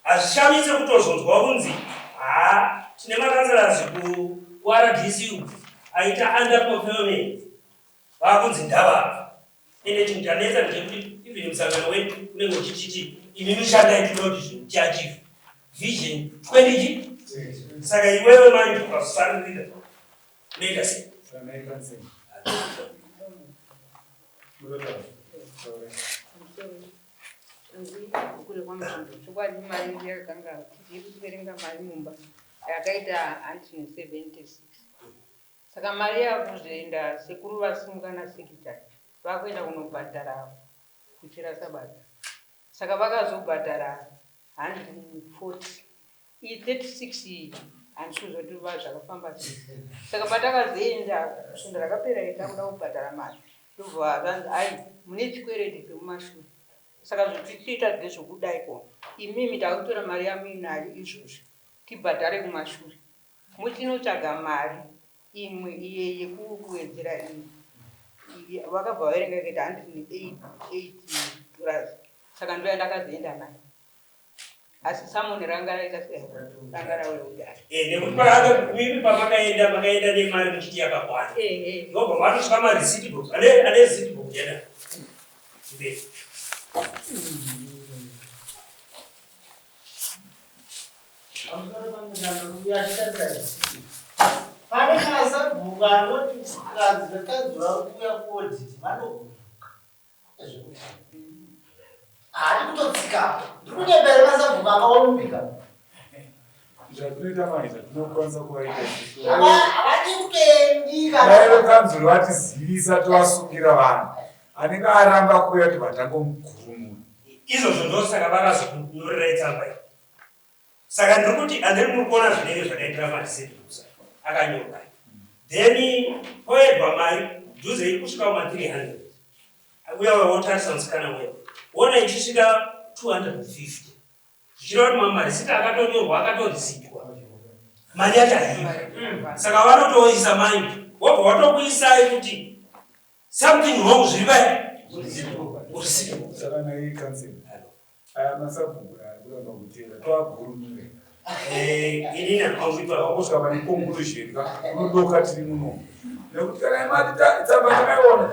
hazvishamise kutozonzwa kunzi haa tine makanselas kuRDC uku aita under performance vakunzi ndavabva ende chinhu chanetsa ndechekuti even musangano wedu unenge uchichiti imi mishandai tinoda kuti zvinhu tiachieve vision 20 chi saka iwewe manje ukasaririra unoita sei Chokwadi mari yakanga tiri kuverenga mari mumba yakaita 176 Saka mari yakuzoenda sekuru vasimuka nasekitari vakuenda kunobhadhara kuChirasabadza. Saka vakazobhadhara 140 iyi 36 iyi handisi kuziva kuti zvakafamba sei. Saka patakazoenda svondo rakapera iri takuda kubhadhara mari ndobva zvanzi ai mune chikwereti chemumashure. Saka zvotitoita ndezvekudai ko imimi takutora mari yamuinayo izvozvi tibhadhare kumashure. Muchinotsvaga mari imwe iye yekuwedzera iyi vakabva vaverenga ikaita 108 dollars saka ndoya ndakazoenda nayo asi samoni ranga raita sei ranga rauya kudhara eh, nekuti paaka mimi pamakaenda makaenda nemari muchiti yakakwana eh, eh. ndobva matosvika mareceipt book ane ane receipt book yena mberi Pane masabhuku anoti kanzi vekanzura kuuya kuodhiti vanoguruka zvekuti haadi kutotsika ndiri kunyepera masabhuku akaombika Zvatinoita manje zvatinokwanisa kuvaita isusu. Havadi kutoendika. Dai vekanzuru vatizivisa tovasungira vanhu. Anenge aramba kuuya tobva tangomugurumura. Izvozvo ndosaka vakazokunyorerai tsamba iyi. Saka ndiri kuti andiri muri kuona zvinenge zvakaitira maresedusa akanyorwa. Then poedwa mari dhuze iri kusvika kuma 300. Uya wotarisa musikana uya. Wona ichisvika 250. Zvichireva kuti mamwe marisiti akatonyorwa akatorisitwa. Mari yacho haipo. Saka vanotoisa manje. Wobva watokuisai kuti Something wrong zviri pai? Urisipo. Saka naye council. Aya masabhuku aya kuramba kuteera toagurumure. Eh, inini hangu ipapo. Kusvika pane conclusion ka unodoka tiri muno. Nekuti kana imati tsamba takaiona.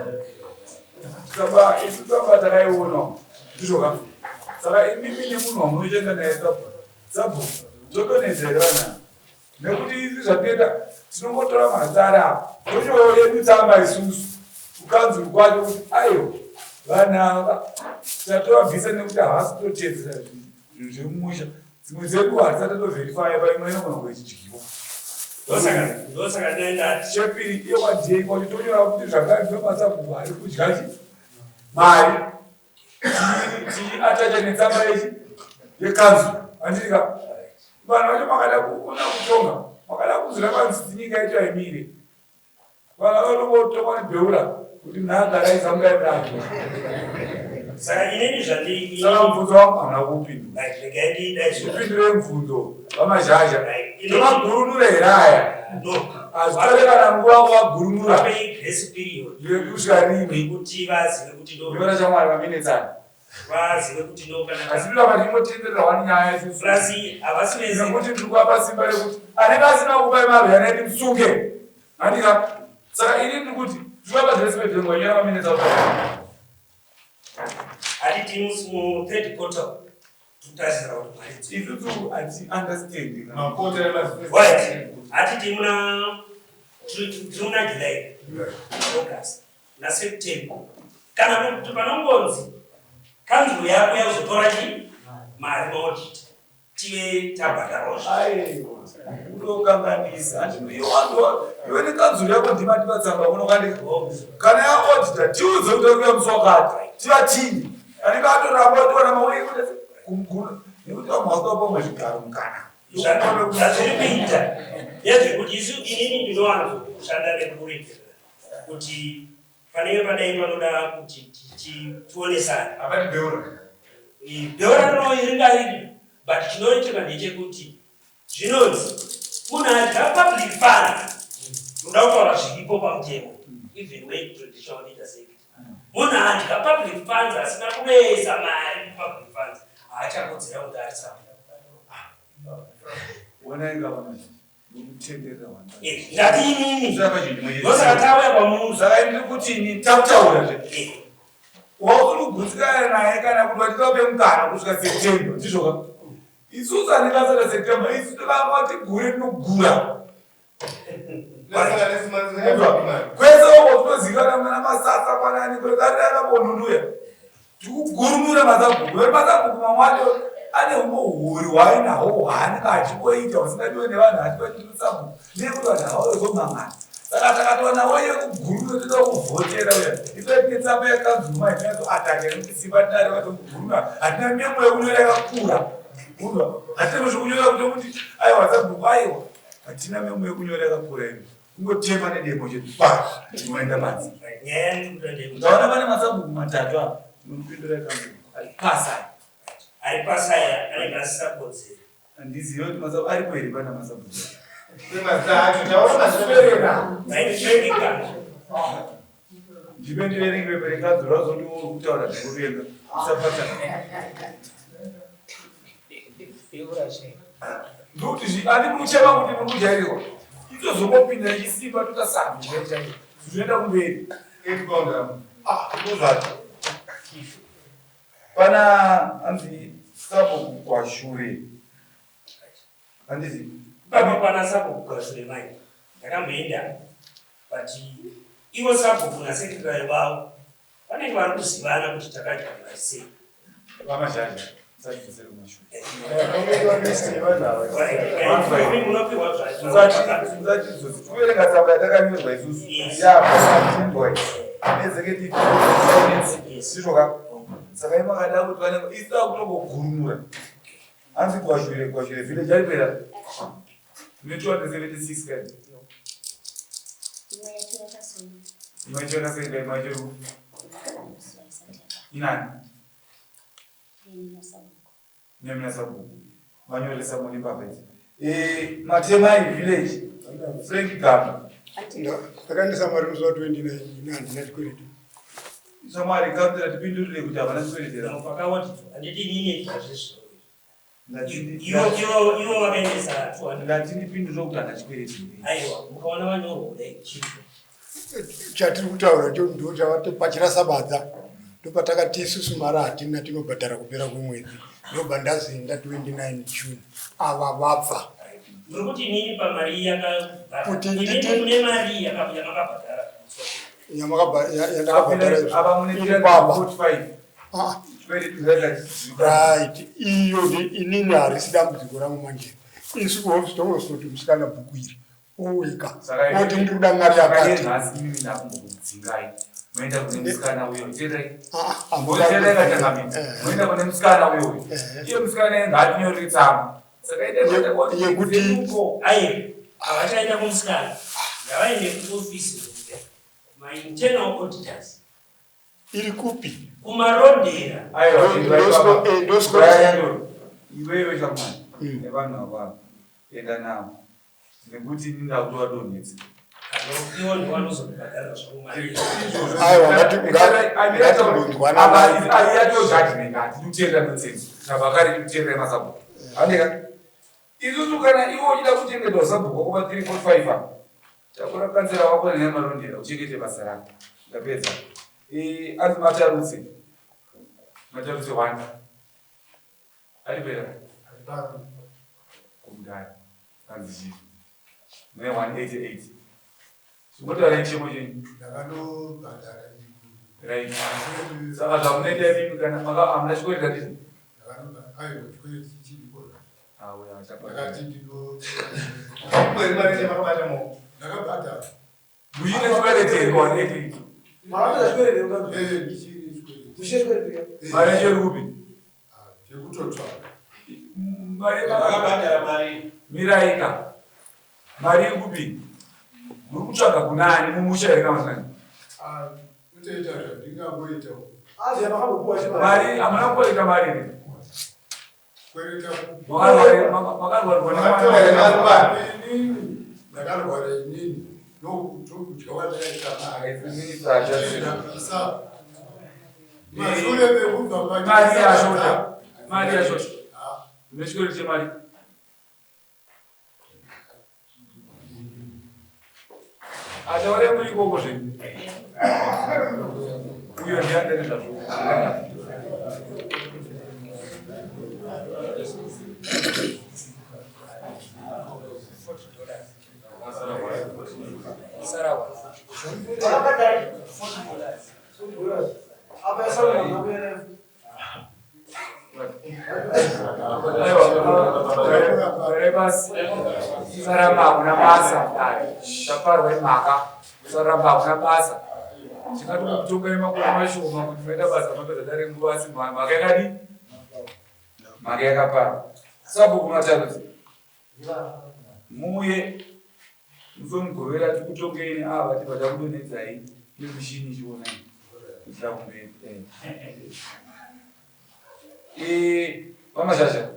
Tsamba isu tsamba takaiona ndizvo ka. Saka imimi nemunhu wamunoshanda naye sabhuku sabhuku totonetsa here vana nekuti isu zvatinoita tinongotora mazara apa tochoo yedu tsamba isusu kukanzuru kwacho kuti aiwa vanhu ava tatovabvisa nekuti havasi kutoteedzera zvinhu zvemumusha Dzimwe dzenguva hatisati tatoverifya paimwe inogona kunge ichidyiwa. Ndosaka ndaenda Chepiri iyo kwaDA kwacho tonyora kuti zvakare ndomasabhuku ari kudya chi mari tichiatacha netsamba yechi yekanzuru handiti ka vanhu vacho makada kuona kutonga makada kuzira vanzi nyika yacho haimire Vana vanongotongwa nebheura kuti nhanga raisa mudai mudai. Saka inini zvandi Saka mubvunzo wangu hauna kuupindura. Right, regai ndidai Upindure mubvunzo vaMazhazha. Tomagurunura here aya? No. Hazvitore kana nguva kuvagurunura. Vapei grace period. Yekusvika rini? Yekuti vazive kuti ndo. Ndivana chamwari vaminetsana. Vazive kuti ndo kana. Asi ndoramba ndichingotenderera wani nyaya isusu. Plus havasi vese. Nekuti ndiri kuvapa simba rekuti anenge asina kukupai marwe anenge musunge. Handika saka ini ndiri kuti ndiri kuvapa grace period ngwanyora maminetsa kutaura. Handiti mu third quarter tutarisira kuti mari dzi. Isusu hati understand. Makota emazi. Right. Hatiti muna tiri muna July, August naSeptember kana kuti panongonzi kanzuru yako yakuzotora chi mari maodit tive tabhadharawo zve. Aiwa unokanganisa handiti iwe nekanzuru yako ndima tivatsamba unokandika kana yaodita tiudze kuti arikuya musi wakati tivatinye anenge atoramba atiwana mauye kumugura nekuti vamwe vasina pamwe zvigaro mukana Zvazviri kuita ndezvekuti isu inini ndinowanzo kushanda nekuregerera kuti panenge padai panoda kuti tionesane. Hapadi beura. Beura ringariri but chinoitika ndechekuti zvinonzi munhu adya public funds ndoda kutaura zviripo pamutemo even when traditional leaders act munhu adya public funds asina kunoisa mari kupublic funds haachakodzera kuti ari sabhuku. Onai ngavana nokutenderera wanda. Ndati inini Saka chinhu chimwe chete. ndosaka tauya kwamuri. Saka ndiri kuti ini takutaura zve. Wauri kugutsikana naye kana kuti vativape mukana kusvika September ndizvo ka? Isusu anenge asati September isu tokanga tigure tinogura. Kwese uko tinozivikanwa mwana masasa kwanani kwekarira Tikugurumura masabhuku veri masabhuku mamwe acho ane humwe huori hwaainahwo hwaanenge achingoita husingadiwe nevanhu achivachiri sabhuku nekuti vanhu havavezomangana saka takatowana yekugurumura toda kuvhotera uya isu tine tsamba yekanzuru mai tinatsoataka nekuti simba tinaro vatomugurumura hatina memo yekunyora yakakura unwa hatina zvekunyora kuti kuti aiwa sabhuku aiwa hatina memo yekunyora yakakura imi kungotema nedemo chete pa tinoenda panze. Nyaya yandiri kuda ndeyekuti Ndaona pane masabhuku matatu apa munopindura kanzuru ari pasaya. Ari pasaya anenge asisakodzeri. Handizive kuti masabhuku aripo here pana masabhuku. Right, Ndipe ndiverenge pepa rekanzuru azoti uri kutaura zvekuvenga. Usapatana. Ndokuti zvi andi muchema kuti muri kujairirwa. Itozongopinda nechisimba totasanga chaiyo chaiyo. Zvinoenda kumberi. Ah, ndozvacho. Pana hanzi sabhuku kwashure. Handizi. Papa pana sabhuku kwashure mai. Ndakamboenda but ivo sabhuku nasekretary vavo vanenge vari kuzivana kuti takadya mari sei. VaMazhazha, musatidzosere kumashure. Munopiwa zvacho. Musatidzose. Tikuverenga tsamba yatakanyorwa isusu. Yaapindwa executive finance. Ndizvo ka? Saka imi makada kuti vanenge isu takutongogurumura. Hanzi Gwazhure, Gwazhure village aripera. Ne 276 kani. Imwe yacho yakasoita. Imwe yacho yakasoita, imwe yacho inani? Ini nasabhuku. Nemi nasabhuku. Vanyoresa mune mbavha idzi. Eh, Matemai village. Frank Gamba. Ndakaendesa mari musi wa 29 ini handina chikwereti. Shamwari kanzura tipindurire kuti havana chikwereti here. Pakawati handiti inini zvazvizvo. Ivo vakaendesa 200. Ndati ndipindurire kuti hana chikwereti here. Aiwa, mukaona vanyorwa kudai chiripo. Chatiri kutaura cho ndo chavati pachirasa badza. Ndopatakati isusu mari hatina tinobhadhara kupera kwemwedzi. Ndobva ndazoenda 29 June ava vabva. Muri kuti inini pamari yakabhadhara. Kuti Inini ndite- mune mari yamakabhadhara. Yandakabhadhara Ava mune iri baba. 345. Ah, Chikwereti zvakazivikanwa. right iyo inini harisi dambudziko rangu manje. Isu kuhofisi tongozoti musikana bhuku iri oweka oti ndiri kuda mari yakati. Nhasi imimi ndakumbokudzingai. Moenda kune musikana uyo. Teerai. Ah, Moteerera changamire. Eh. Moenda kune musikana uyo uyo. Eh. Iye musikana iye ngaatinyorere tsamba. Saka ende Yekuti- Aye, havachaenda kumusikana. Ngavaende kuofisi mainternal auditors. Iri kupi? Kumarodhera. Aiwa, Ndosiko- iwewe chamwari nevanhu ava enda navo nekuti ini ndakutovadonhedza. Ivo ndivo vanozobhadhara zvavo mari. Aiwa, ngatimbonzwanana. Yato judgment hatidi kuteerera nonsense nabakari kuteerera masabhuku handika isusu kana iwe uchida kuchengetwa sabhuku wako pa 3 4 5 apa takura kansela wako nemarondera uchengete basa rako ndapedza. Anzi matarutse matarutse 1 aripera kumudhara anzi chii mune 188 zvinotaura chemo chenyu. Ndakanobhadhara. Right, saka zvamunoita imimi kana hamuna chikwereti handiti? Aiwa, chikwereti chiripo. Auya. Ndakati ndino Makabata maoko. Ndakabhadhara. Muchine chikwereti here pa 188? Makabata chikwereti here? Eh, ndichine chikwereti. Muchine chikwereti. Mari yacho iri kupi? Ah, chekutotsvaga. Mari Makabhadhara mari. Miraika mari iri kupi? Muri kutsvaga kunani mumusha here kana masani? Ah, kutoita zvandingangoita. Azi makambopuwa chimari. Mari hamuna kukoleka mari here? Kwereta kupi? Makarwarwa Makatora nemwana. mari inini. Ndakarwara inini. Ndokudya kwandakaita mari. Ndabvisa. Mashure mekubva Mari yashota. Mari yashota. Ah, Une chikwereti chemari? Ataure muri ikoko zvenyu. Uyo ndiani nezvazvo? Sarawa. Makabhadhara. $40. Apa yasara mwana. Aiwa, rebasi. Saramba hakuna basa. Taparwa imhaka. Saramba hakuna basa. Tingatokutongai makore mashoma kuti maita basa mapedza dare nguva asi mhaka yakadii? Mhaka yakaparwa. Sabhuku Matarutse. Muuye muzomugovera tikutongei ava tibva takudonhedzai nemushini ichionai kuitira kumberi. VaMashasha,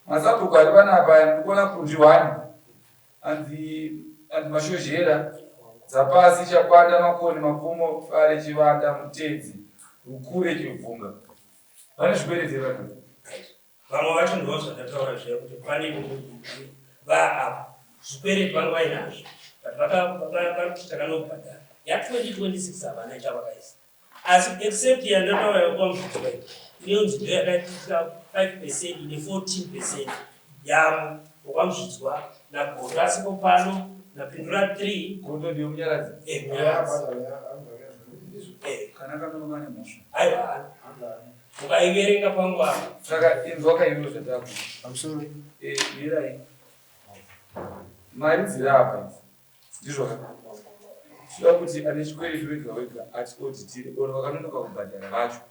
masabhuku ari panapa ndikuona kunzi one anzi anzi Mashozhera, Dzapasi, Chakwanda, Makoni, Makomo, Fare, Chivanda, Mutedzi, Rukure, Chivhunga. Vane zvikwereti here vanhu? Vamwe vacho ndo zvandataura zviya kuti pane vaava zvikwereti vanga vainazvo but vari kuti takanobhadhara ya 2026 havana chavakaisa asi except yandataura yekwamudzwa inonzi ndo yakaita 5% ine 14% yavo wakwamuzvidzwa nagondo asipo pano napindura 3. Gondo ndiyo Munyaradzi. Eh, Munyaradzi. Eh. Kana kanonga nemhosva. Aiwa, ukaiverenga pangu apa. Saka inzwa kaivo zvataku. Pamusoro. Mirai. Mari dziri apa idzi. Ndizvo ka? Tinoda kuti ane chikwereti wega wega ati auditire or vakanonoka kubhadhara vacho.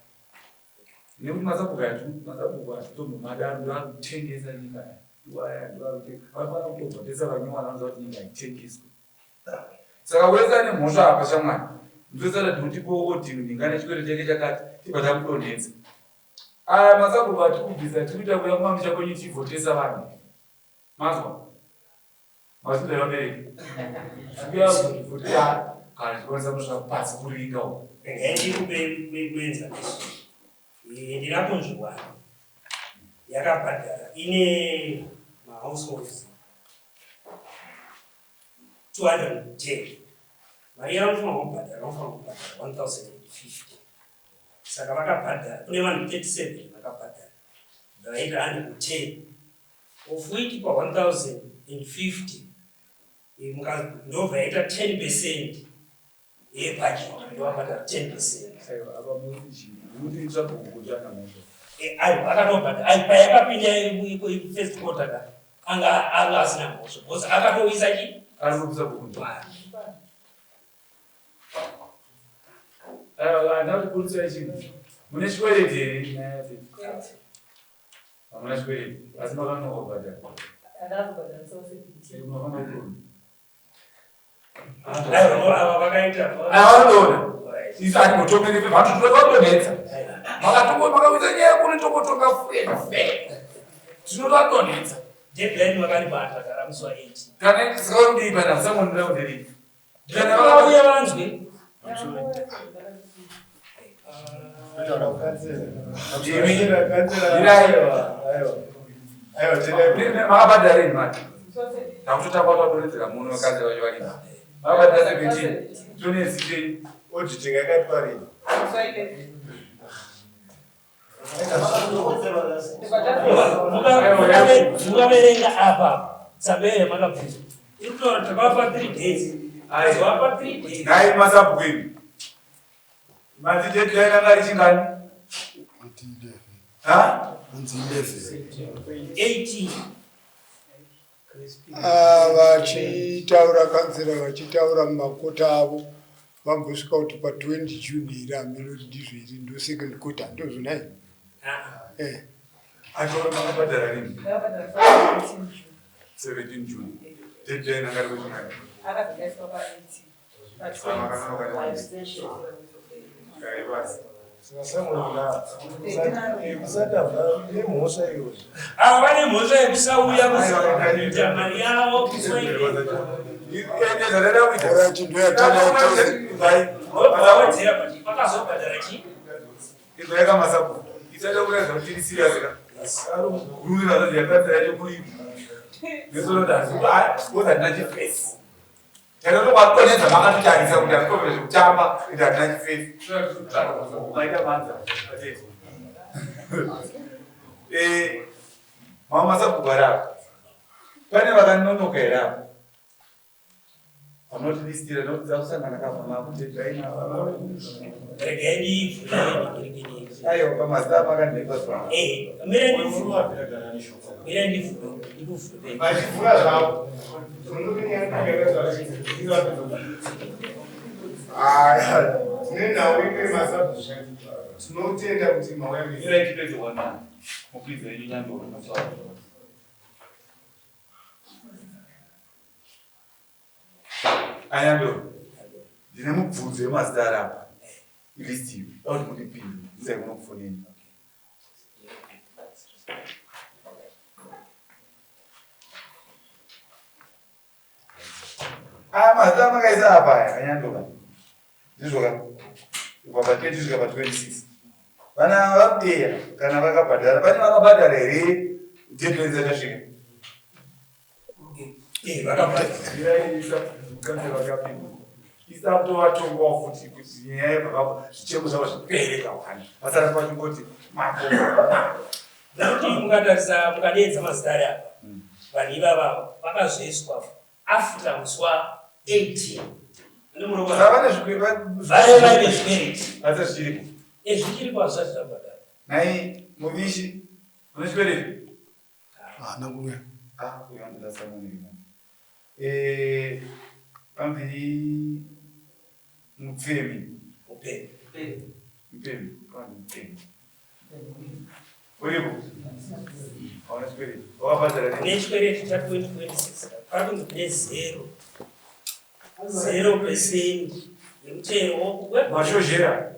Nekuti masabhuku aya masabhuku atitombomadaro ndo ari kutengesa nyika aya. Iwo aya ndo ari kutengesa. Vanofanira kutobhadharisa vanyowani vanoziva kuti nyika haitengeswi. Saka wese ane mhosva apa shamwari. Ndosara kuti audit ndingane chikwereti chake chakati tibva takudonhedza. Aya masabhuku atikubvisa tikuita kuya kumamisha kwenyu tichivhotesa vanhu. Mazwa? Mazvida vabereki. Tikuya kuzovhotera kana tichikwanisa kusvika pasi kuringa uko. Regai ndikupe muenzaniso. Ndinakunzwa yakabhadhara ine mahouseholds 210 mari yavanofanira kubhadhara vanofanira kubhadhara 1050. Saka vakabhadhara kune vanhu 37 vakabhadhara vaita 110 of which pa 1050 ndobva yaita 10 percent yebudget ndovabhadhara 10 percent. Aiwa akatobhadhara ai payakapinda first quarter ka anga anga asina mhosva because akatouyisa chi mari. Handina kuti buritsai chinhu. Mune chikwereti here nyaya yacho? Hamuna chikwereti asi makanonoka kubhadhara. Mafanira kuona. Aiwa ava vakaita. Ava vanoona. Isu hatimbotomeri vanhu tinovatonetsa. Makatongo makauyisa nyaya kune tongotonga fe. Tinovatonetsa. Deadline vakaribata gara musi wa 8. Kana saka pana someone ndiri. Vauye vanzwe. Makabhadhara rini mari? Takutotanga tadonhedzera muno vakadzi vacho varimo. Makabhadhara 17. Tonezitei. Auditing yakaitwa rini? Mukaverenga apa tsamba iyo yamakabvunza iri kutaura kuti takavapa 3 days azovapa 3 days. Nhai masabhuku imi. Mati deadline anga richingani? Ha? 18. Ah, vachitaura kanzera vachitaura mumakota avo vambosvika kuti pa 20 June here hameno kuti ndizvo here ndo second quarter ndozvona here eh. Acho makabhadhara rini? 17 June. Deadline anga riri kuchingani? Ava vane mhosva yekusauya kuzoita mari yavo kusoiwedzera but vakazobhadhara chii? Takazobatonedza makatitarisa kuti hazvitove zvekutamba kuti hatina chifesi. Maita manza. Eh, mama masabhuku ari apa. Pane vakanonoka here apa? Vanotilistira nokuti dzakusangana kava makuti draina. Regai ndivhure regai. Aiwa pamazita amakandeipa zvangu. Eh, mira ndivhure. Mira ndivhure, ndikuvhure. Vachivhura zvavo. Tine nhau imwe masabhuku. Tinotenda kuti mauya mese. Mira ndipedze one mupidze yenyu nyandoro mataura. Anyandoro. Ndine mubvunzo yemazita ari apa. List iyo. Dai kuti mundipindure. Ndisai kuno kufoneni. Aya mazita amakaisa apa aya anyandoka. Ndizvo ka? Kubva pa 20 kusvika pa 26. Vana vakuteya kana vakabhadhara. Pane vakabhadhara here deadline isati yasvika? Eh, vakabhadhara. Isakutovatongawo futi kuti nyaya yebva zvichemo zvavo zvipere kawani. Vasara vachingoti mambo. Nekuti mukatarisa mukadeedza mazita ari apa vanhu ivava vakazoiswa after musi wa 18. Saka vane zvikwereti. Vaive vaine zvikwereti. Asi zvichiripo. Eh, zvichiripo hazvisati zvabhadharwa. Nhai muvishi une chikwereti? Haana kuuya. Ah, uyo anoda samoni rimwe. Eh, panzi mupfemi. Mupfemi. Mupfemi, panzi mupfemi. Uripo? Hauna chikwereti. Wakabhadhara rini? Kune chikwereti cha 2026 pari kunzi kune zero. 0% yemutero we Mashozhera.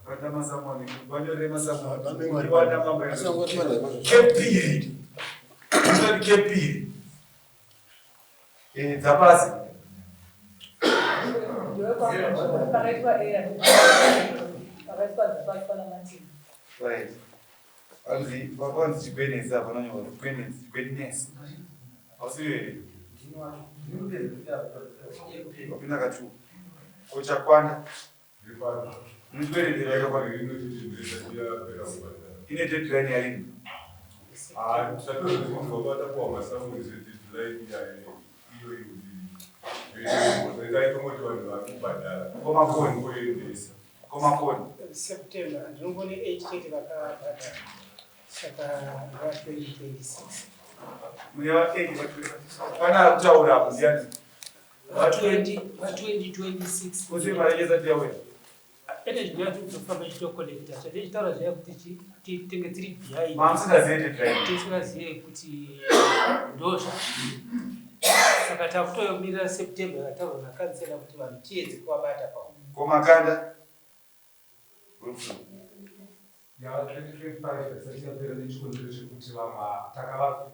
Bata masamoni, vanyorere masamoni. Wana mambo ya Kepiri. Unoti kepiri. Eh, dzapasi. Right. Vanzi vanzi chigwenezi apa vanonyorwa chigwenezi, chigwenesi. Hausiri here? Wapinda katu. Ko chakwana. Ine deadline yarini? Komakoni. September ndinongone 8 chete vakabhadhara saka va 2026. Mune va 8 pana ari kutaura apo ndiani? Va 20 va 2026. Kose mari yacho isati yauya. Ene zvinoya tozofamba ichitokolekta zvatichitaura zviya kuti tenge tiri behind. Mamusingazive deadline. Tisingazive kuti ndozva. Saka takutomirira September yakataurwa nakansela kuti vanhu tiedze kuvabata pa. Komakanda. Yava 2025 isati yapera nechikonzero chekuti vamwe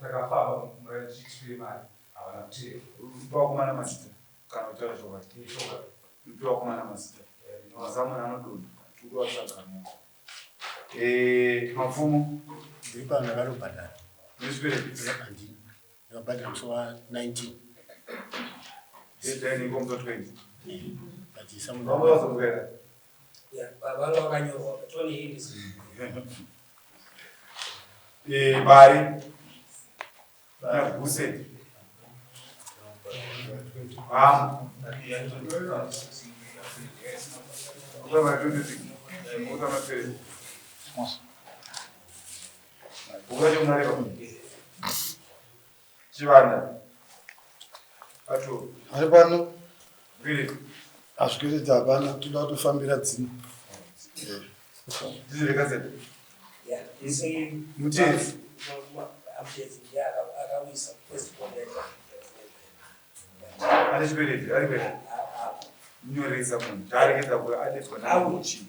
takafamba muraini tichitipe mari havana kuteera. Mupe vakomana mazita kana kutaura chokwadi. Mupe vakomana mazita. Mazamuna anodonha. Tikutovatsvaga. Eh, mapfumo. Ndiri pano ndakanobhadhara. Nezvikwereti? Handina. Ndakabhadhara musi wa 19. Deadline iko musi wa 20. But some Vamwe vazomukera. Yeah, vanga vakanyorwa Tony Hills. Eh, Bari. Nyaguse. Hamu. Ukama 26. Ukama 20. Ukacho munareva. Chivanda. Ato. Ari pano. Kwiri. Hazvikwiridzi hapana, toda kutofambira dzimwe. Ndizvo Yeah, isi Mutezi. Mutezi ndiye akawisa first point. Ane chikwereti, ari kwete. Nyoresa munhu. Taarekeza kuti adetswa nachi.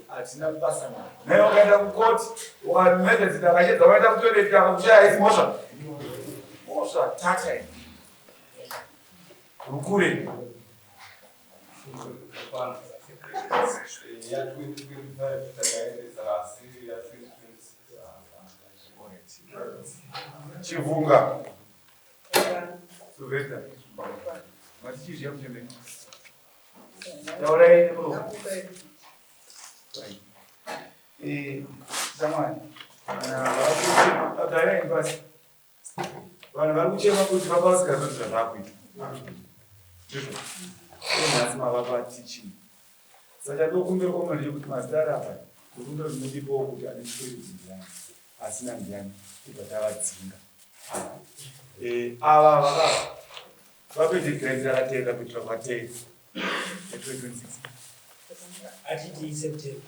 Hatina basa naye. Naye wakaenda kukoti, ukamedza akachedza waenda kutoilet akakushaya haisi mhosva. Mhosva tata iyi. Rukure. Ya 2025 takaendesa asi ya 2026 Chivunga. Sylvester. Matichizviya muchembere. Taurai nemuromo. Eh, shamwari. Kana vari kuchema, garai pasi. Vanhu vari kuchema kuti vapa vasingazivi zvavakuita. Ndizvo. Nhasi mavapa teaching. Saka ndokumbira kwamuri ndechekuti mazita ari apa ndokumbira kuti mundipewo kuti ane chikwereti ndiani, asina ndiani, tibva tavadzinga. Eh, ava vaka vape deadline rakateera kuitira kwateera. 2026. Atiti September.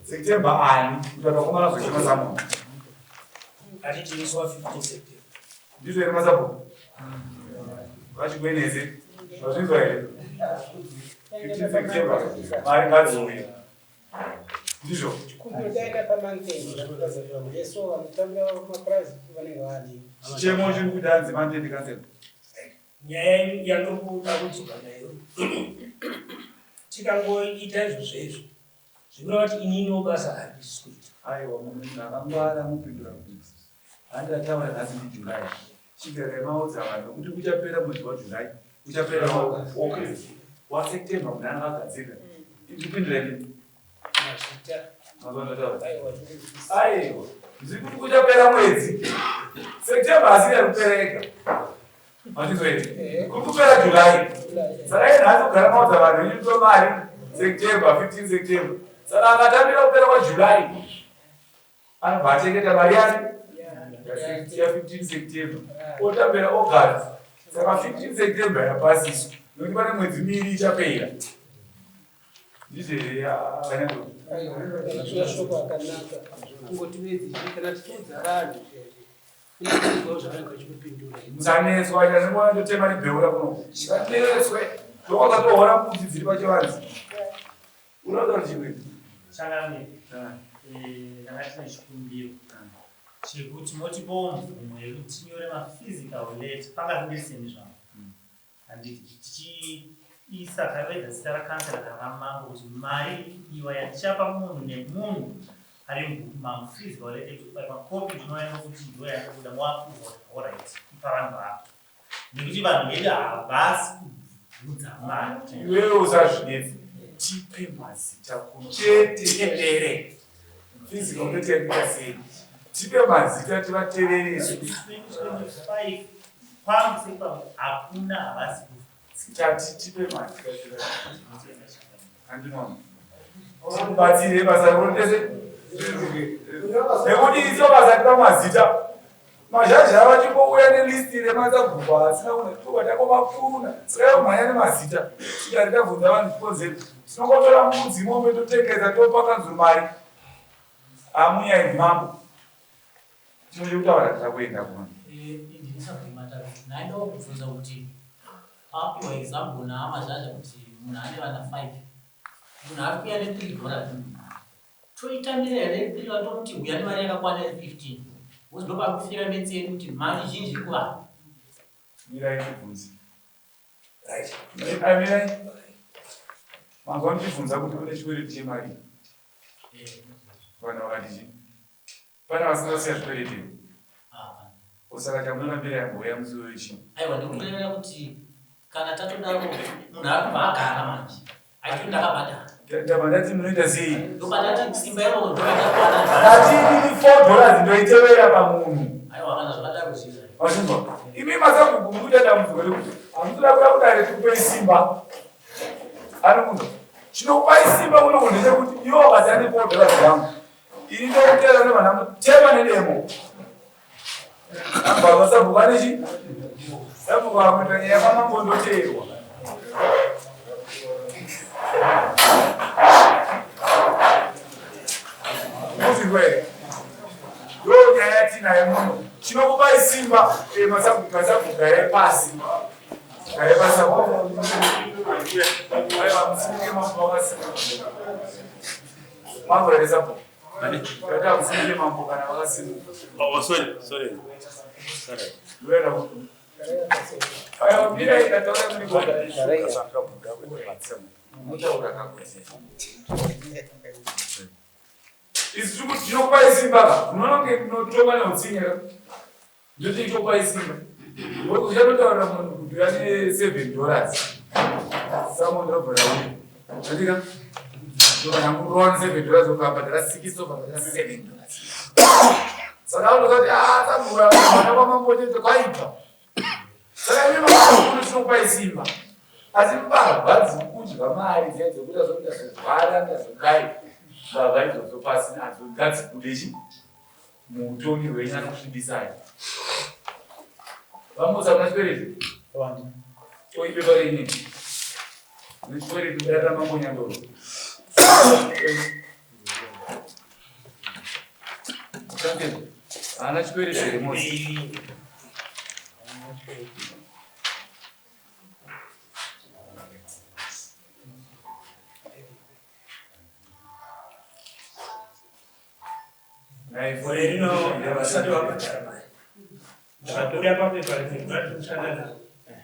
September ani? Kuti vakomana vazochema samunhu. Atiti musi wa 15 September. Ndizvo here masapo? Vachigweneze. Vazvinzwa here? 15 September. Mari ngadziuye. Ndizvo. Chikumbiro taenda pamountain yeso vanotambira mapurazi vanenge vadi. Chichemo chiri kuti hanzi mountain council. Nyaya yandiri kudzoka nayo tikangoita izvozvo izvo zvikureva kuti ininiwo basa handisi kuita. Aiwa munhu akangwara anopindura kuti handataura nhasi ndiJuly. Chigarai maudza vanhu kuti kuchapera mwedzi waJuly, uchapera August, waSeptember munhu anenge agadzirira. Ndipindura inini. Mazvita. Mazuva andataura. Aiwa, Aiwa, ndiri kuti kuchapera mwedzi. September asi iri kupera ega. Mazvizwa here? Kuri kupera July. Saka iye nhasi kugara maudza vanhu inoitwa mari September, 15 September. Saka akatambira kupera kwaJuly anobva achengeta mari yake ya 15 September. Otambira August. Saka 15 September yapasiswa. Nokuti pane mwedzi miviri ichapera. Ndizvo here vanyango? Aiwa, shoko akanaka kungoti bedzi kana tichiudza vanhu zvezvi zvavanenge vachikupindura. Musanetswa chazvinoona ndotema nebheura kuno. Musanetswe. Ndokakatohora mbudzi dziri pachivanze. Unoda kuti chimwe? Changamire, ndanga tine chikumbiro chekuti motipawo mvumo yekuti tinyore maphysical letter panga ndiriseni zvangu handiti tichiisa karedha zita rakansela kana ramambo kuti mari iri kudiwa yatichapa munhu nemunhu ari mubhuku mangu physical letter yekuti makopi ndinoya nokuti ndo yandobuda moapurwa alright ipa vanhu vako nekuti vanhu vedu havasi kubvunza mari. Iwewe usazvinetse. Tipe mazita kuno. Chete. Tevere. Physical letter yakaita sei? Tipe mazita tivatevere isu. 2025 kwangu sekwangu hakuna havasi Tati tipe mazita tivatevere. Andinoona. Tikubatsire basa rotese. Nekuti isu vasati pamazita. Mazhazha vachingouya nelist remasabhuku asina kunatuka takomapfuruna saka kumhanya nemazita tikati tabvunza vanhu chikonzero tinongotora mbudzi mombe totengesa topa kanzuru mari amunyaidzi mambo chimwe chekutaura titakuenda kuno Ndaida kubvunza kuti papiwa example naamazhazha kuti munhu ane vana 5 munhu ari kuuya ne3 dollars toitambira here 3 vatomuti huya nemari yakakwana iri 15 because ndopakufira metsi yedu kuti mari zhinji iri kuvanhu. Mirai tibvunze. Right. Mirai. Manzwa ndichibvunza kuti kune chikwereti chemari. Vanhu vakati chii? Pane vasina kusiya zvikwereti here? Saka chamunorambira yambouya musi uyu chii? Aiwa ndikurevera kuti kana tatodaro munhu ari kubva agara manje aiti ndakabhadhara. Ndabva ndati munoita sei? Ndobva simba iroro ndobva Ndati inini 4 dollars ndoitevera pamunhu. Aiwa kana zvakadaro zviza. Mazvinzwa? Imi masabhuku muri kuita dambudziko rekuti hamutoda kuda kudare tikupei simba. Anokunzwa. Chinokupai simba kuno ndechekuti iwo wakati ane 4 dollars yangu. Ini ndokutera nevana mutema nedemo. Baba sabhuku ane chi? Sabhuku akuita nyaya kwamambo ndoteerwa. Muzvirwa here? Ndo nyaya yatinayo muno. Chinokupai simba eh, masabhuku masabhuku garai pasi. Garai pasi apo. Aiwa musimuke mambo vakasimuka. Mambo here sabhuku? Tata musimuke mambo kana vakasimuka. Oh, sorry, sorry. Sorry. Ndoenda ku. Aiwa mirai ndataura muri kuona. Mutaura kakwese. Isu tiri tinokupai simba ka. Unoona kunge tinotonga neutsinye ka. Ndoti itokupai simba. Uchatotaurira munhu kuti ane 7 dollars. Samo ndobva rauya. Andika? Ndobva ndamurova 7 dollars ukabhadhara 6 obhadhara 7 dollars. Saka unozati ah sabura mwana kwamambo chete kwaibva. Saka imi mambo tinokupai simba. Asi mbavha dziri kudya mari dziya dzekuti azoti ndazorwara ndazodai. Mbavha idzodzo pasi nadzo ngadzibude chi muutongi hwenyu anokusvibisai. Vamusa muna chikwereti? Oipepa renyi? Nechikwereti kudarira mambo Nyandoro. Champion, haana chikwereti here Mosi? Gore rino havasati vabhadhara mari. Zvakabuda papepa rimwe rati kushanda naro.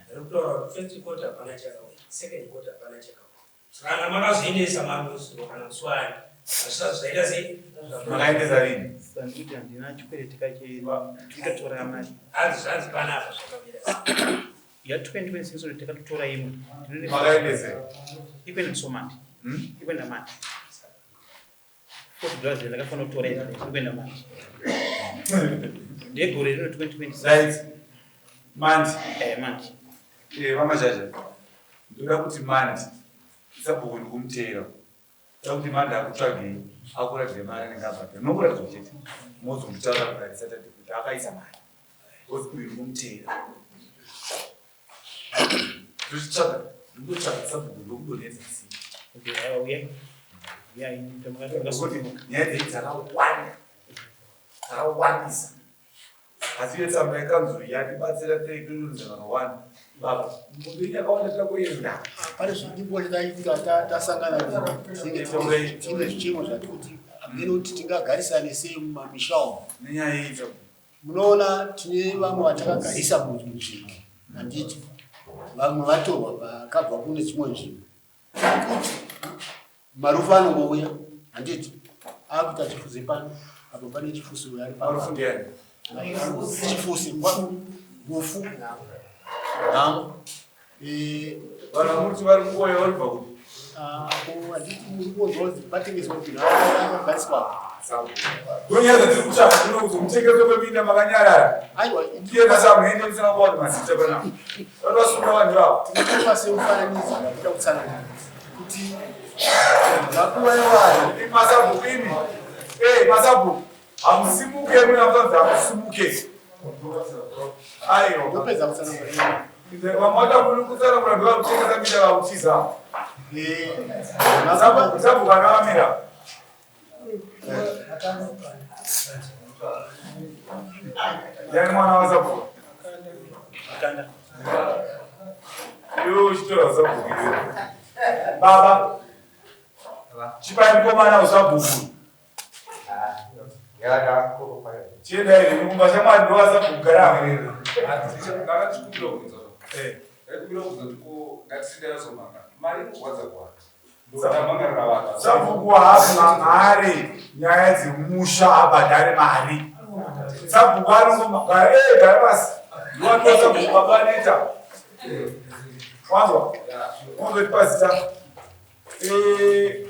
Riri kutaura kuti first quarter hapana chakauya, second quarter hapana chakauya. Saka kana makazoendesa mari musi kana musi wani hazvisati zvaita sei? Makaendesa rini? Sandikuti handina chikwereti kache tikatora mari. Hanzi zvanzi panapa zvakamira sei? Ya 2026 takatotora imwe. Makaendesa? Ikwenda somandi. Ikwenda mandi. $40 ndakafanira kutora izvo ikwenda mandi. Ndegore rino 2026. Right. Mandi. Eh, mandi. Eh, vaMazhazha. Ndoda kuti mandi sabhuku ndikumuteera. Ndoda kuti mandi akutsvagei akuratidze mari anenge abhadhara. Nokuratidzwa chete. Mozomutaura kudare Saturday kuti akaisa mari. Because uyu ndikumuteera. Ndochitsvaga, ndikutsvaga sabhuku ndokudonhedza simba. Okay, uya. Uya, Nekuti nyaya dzedu dzakawanda. Dzakawandisa. Asi iyo tsamba yekanzuru yatibatsira teidununza vakawanda. Baba, mbudzi yakawanda tira kuenda. Pane zvindimbo taitika tasangana tine zvichemo zvati kuti hamene kuti tingagarisane sei mumamisha umu. Nenyaya iyi tsamba. Munoona tine vamwe vatakagarisa munzvimbo handiti vamwe vatorwa vakabva kune dzimwe nzvimbo kuti marufu anongouya handiti akuita chifuze pano apo pane chifusi uyo ari Marufu ndiani? Chifusi mufu nhamo. Vanhu vamuti vari kuuya vari kubva kupi? Handiti muri kunzwa kuti patengeswa kuti akabaiswa. Ndonyaya dzatiri kutsvaga kuno kuzomutengeswa kweminda makanyarara. Aiwa, Ndiye masamuende musina kuwana mazita panapa. Vanovasunga vanhu ivavo. Tinotora semufananidzo ndakuda kutsanangura kuti makuva evanhu Imi masabhuku imi. Eh, masabhuku. Hamusimuke muna musanzi hamusimuke. Aiwa. Ndopedza kutsanangura. Vamwe vatakutsana mura ndovakutengesa minda vakutiza. Sabhuku akavamira. Yani mwana wasabhuku. Iwe uchitora usabhuku iwe. Baba. Chipai mukomana usabhuku. Chiendai henyu kumba shamwari ndovasabhuku gara amerera. Sabhuku haamhan'are nyaya dzemusha abhadhare mari. Sabhuku anongomagara eh gara pasi. Ndiwatoa sabhuku baba aneta. Wanzwa? Unozoti zita. Eh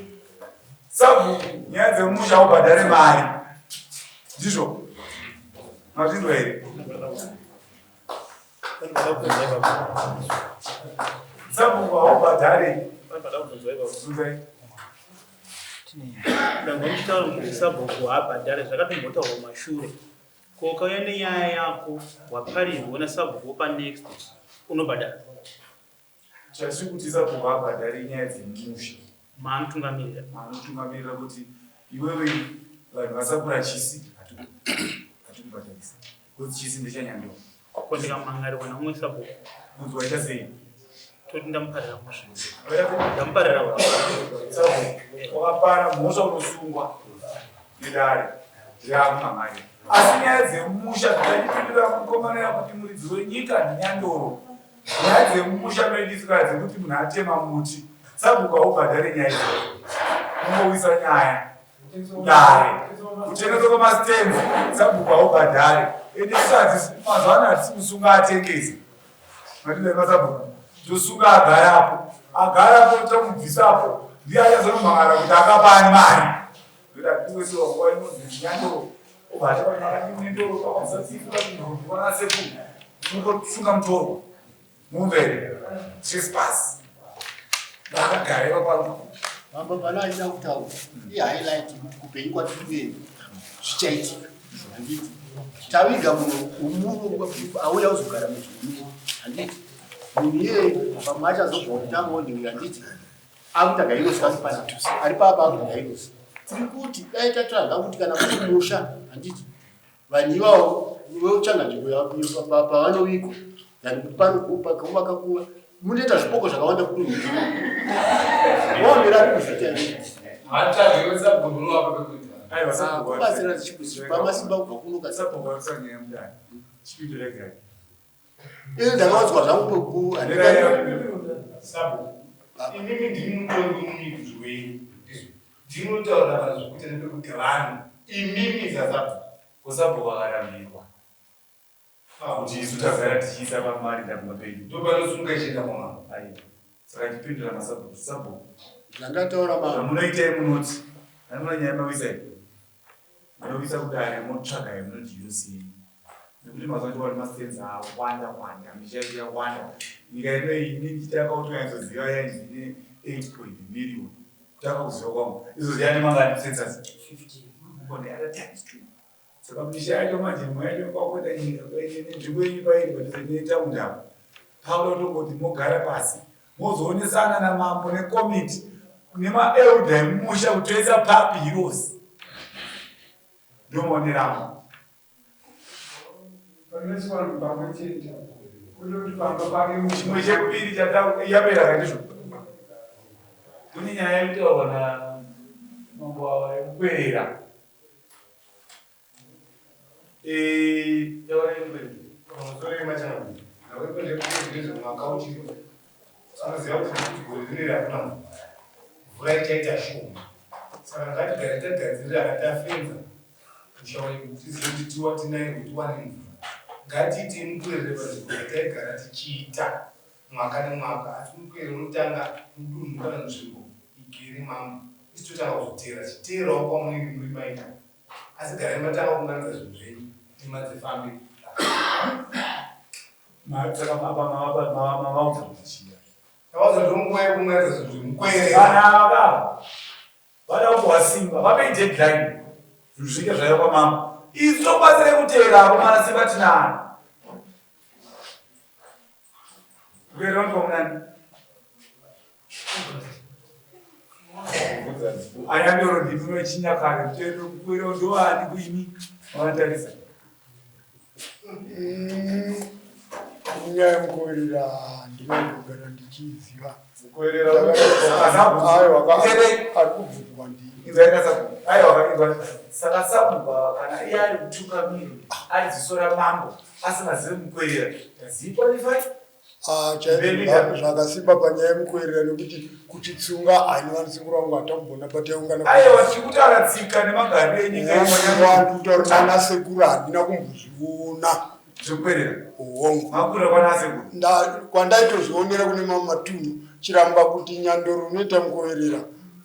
sabhuku nyaya dzemusha ubhadhare mari. Ndizvo? Mazvinzwa here? Sabhuku haubhadhare. Bvunzai. Ndanga muchitaura kuti sabhuku haabhadhare zvakatombotaurwa mashure. Ko ukauya nenyaya yako waparirwa nasabhuku wopa next unobhadhara. Chatiri kuti sabhuku haabhadhare inyaya dzemusha. Maanotungamirira. Maanotungamirira kuti iwewe vanhu vasakura chisi hatikubhadharisa. Kuti chisi ndechanyandoro. Ko ndikamhan'arirwa namumwe sabhuku. Kunzi waita sei? Toti ndamuparira mhosva. Ndamuparira mhosva. Sabhuku wakapara mhosva unosungwa nedare yakumhan'arira. Asi nyaya dzemusha dzakachipindura mukomana yakuti muridzi wenyika ndinyandoro. Nyaya dzemusha noidisika dzekuti munhu atema muti. Sabhuku haubhadhare nyaya idzodzo. Unongowisa nyaya kudare. Kutengeswa kwemastands sabhuku haubhadhare. Ende isu hatisi mazuva ano hatisi kusunga atengesi. Matidai masabhuku. Tosunga agarapo. Agarapo tomubvisapo. Ndiye achazonomhan'ara kuti akapa ani mari. Ndoda kuti wese wanguva inonzi nyandoro. Obva ati vanhu vakadini nendoro pakwamusatsifu vatinhorwa nasekuru. Unongosunga mutorwa. Mumvere. Trespass. Vakagara ipapo. Mambo pana achida kutaura ihighlight kuti kupenyu kwatiri kuenda zvichaitika handiti taviga munhu auya kuzogara munzvimbo handiti munhu iyeye pamwe achazobva kutanga onhingi handiti akuita gairosi kasi pana ari papa akuita gairosi tiri kuti dai tatsvaga kuti kana kuri musha handiti Vanhu ivavo votsvaga nzvimbo pavanovigwa than kuti panokupa kakuva kakuva munoita zvipoko zvakawanda kudunhu waonera ari kuzviita kubatsira chipa masimba kubva kuno ini ndakaudzwa zvangu peku Imimi ndimi mutongi mumiridzi wenyu ndizvo ndinotaura vanhu zvekuita nepekuti vanhu imimi sasabhuku. Ko sabhuku akarambirwa kuti isu tagara tichiisa pamari ndapamba pedu. Ndopanosunga ichienda kwamambo. Aiwa. Saka chipindura masabhuku. Sabhuku. Zvandataura mama. Zvamunoita munoti. Anoona nyaya mawisa iyi. Munowisa kudare motsvaga yamunoti UCA. Nekuti mazuva ano wari masenza awanda wanda, misha yacho yawanda. Nyika ino iyi ini ndichitanga kutonyatsoziva yainzi ine 8 point million. Kutanga kuziva kwangu. Izvozvi yane mangani census? 15. Kone yada times 2. Saka misha yacho manje mweya yacho kwakuenda nyika kwaine nenzvimbo yenyu pairi padhuze netaundi apo. Paulo tongoti mogara pasi mozoonesana namambo nekomiti nemaelder emumusha kuti toisa papi heroes. Ndomaoneramo. Panoiswa vanhu pamwe chete kwete kuti pamba pake Chimwe chepiri yapera kandizvo. Kune nyaya yekutaurwa namambo ava yekukwerera. Taura yekukwerera. Pamusoro yemachana ndezvemumakautiro tinoziva kuti gore rineri hakuna mvura mvura ichaita shoma saka ngatigare tagadzirira tafenza musha wedu tizive kuti tiwa tinairwe tiwane mvura ngatiitei mukwerere panzvimbo yataigara tichiita mwaka nemwaka asi mukwerere unotanga mudunhu kana nzvimbo mugere mambo isu totanga kuzoteera chiteerawo kwamunenge muri maita asi garai matanga kuunganidza zvinhu zvenyu ndima dzifambe. Mavaudza kuti chii? Tavaudza kuti nguva yekuunganidza zvinhu zvemukwerera. Vana ava baba vada kupuhwa simba, vapei deadline zvinhu zvinge zvaiva kwamambo. Isu tobatsirai kuteera akomana simba tinaro. Kuteera unopa munani? Anyandoro ndimi wechinyakare mutendo mukwero ndoani kuimi makatarisa. Nyaya yemukowerera ndinongogara ndichiiziva. Mukowerera ari kubvunzwa ndini. Saka sabhuku kana iye ari mutungamiri ari ziso ramambo asingazive mukwerera does he qualify? Ah, chaizvo zvakasimba panyaya yemukwerera nekuti kuchitsunga haini vanosekuru vangu hatambona pataiungana. Aiwa tiri kutaura tsika nemagariro enyika kutaura nana sekuru handina kumbozviona zvekwerera. Hongu. Makura kwana sekuru. Kwandaitozvionera kune mamwe matunhu chiramba kuti nyandoro unoita mukoverera.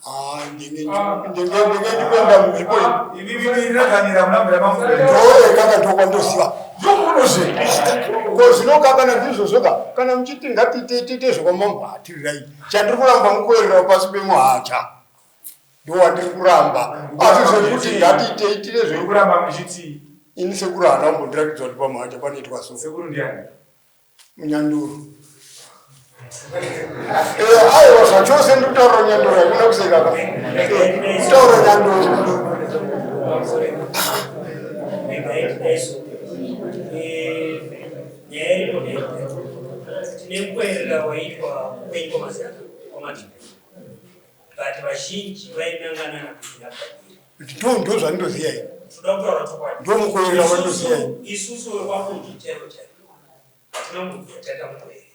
Ah, ndenge ndikuenda mumhepo iyi. Imi munambira mafuta. Ndoe kaka ndokwandoziva. Ndokunozve. Ko zvinoka kana ndizvozvoka kana muchiti ngatiite tiite zvokwamambo hatirirai. Chandiri kuramba mukoverera pasi pemuhacha. Ndowandiri kuramba. Asi zvekuti ngatiite itire zvekuramba muchiti ini sekuru haana kumbondirakidza kuti pamuhacha panoitwa so. Sekuru ndiani? Munyanduro. Eh, aiwa zvachose ndikutaura nyanduro hakuna kuseka ka. Kutaura nyanduro. Nyaya iripo ndeyekuti tine mukwerera waitwa kwenyu kwamazaka kwamadzimai but vazhinji vainangana nakuenda Kuti ndo ndo zvandinoziva ini. Toda kutaura chokwadi. Ndo mukwerera wandinoziva ini. Isusu wekwafungi chaivo chaivo hatina kumbobvira taita mukwerera.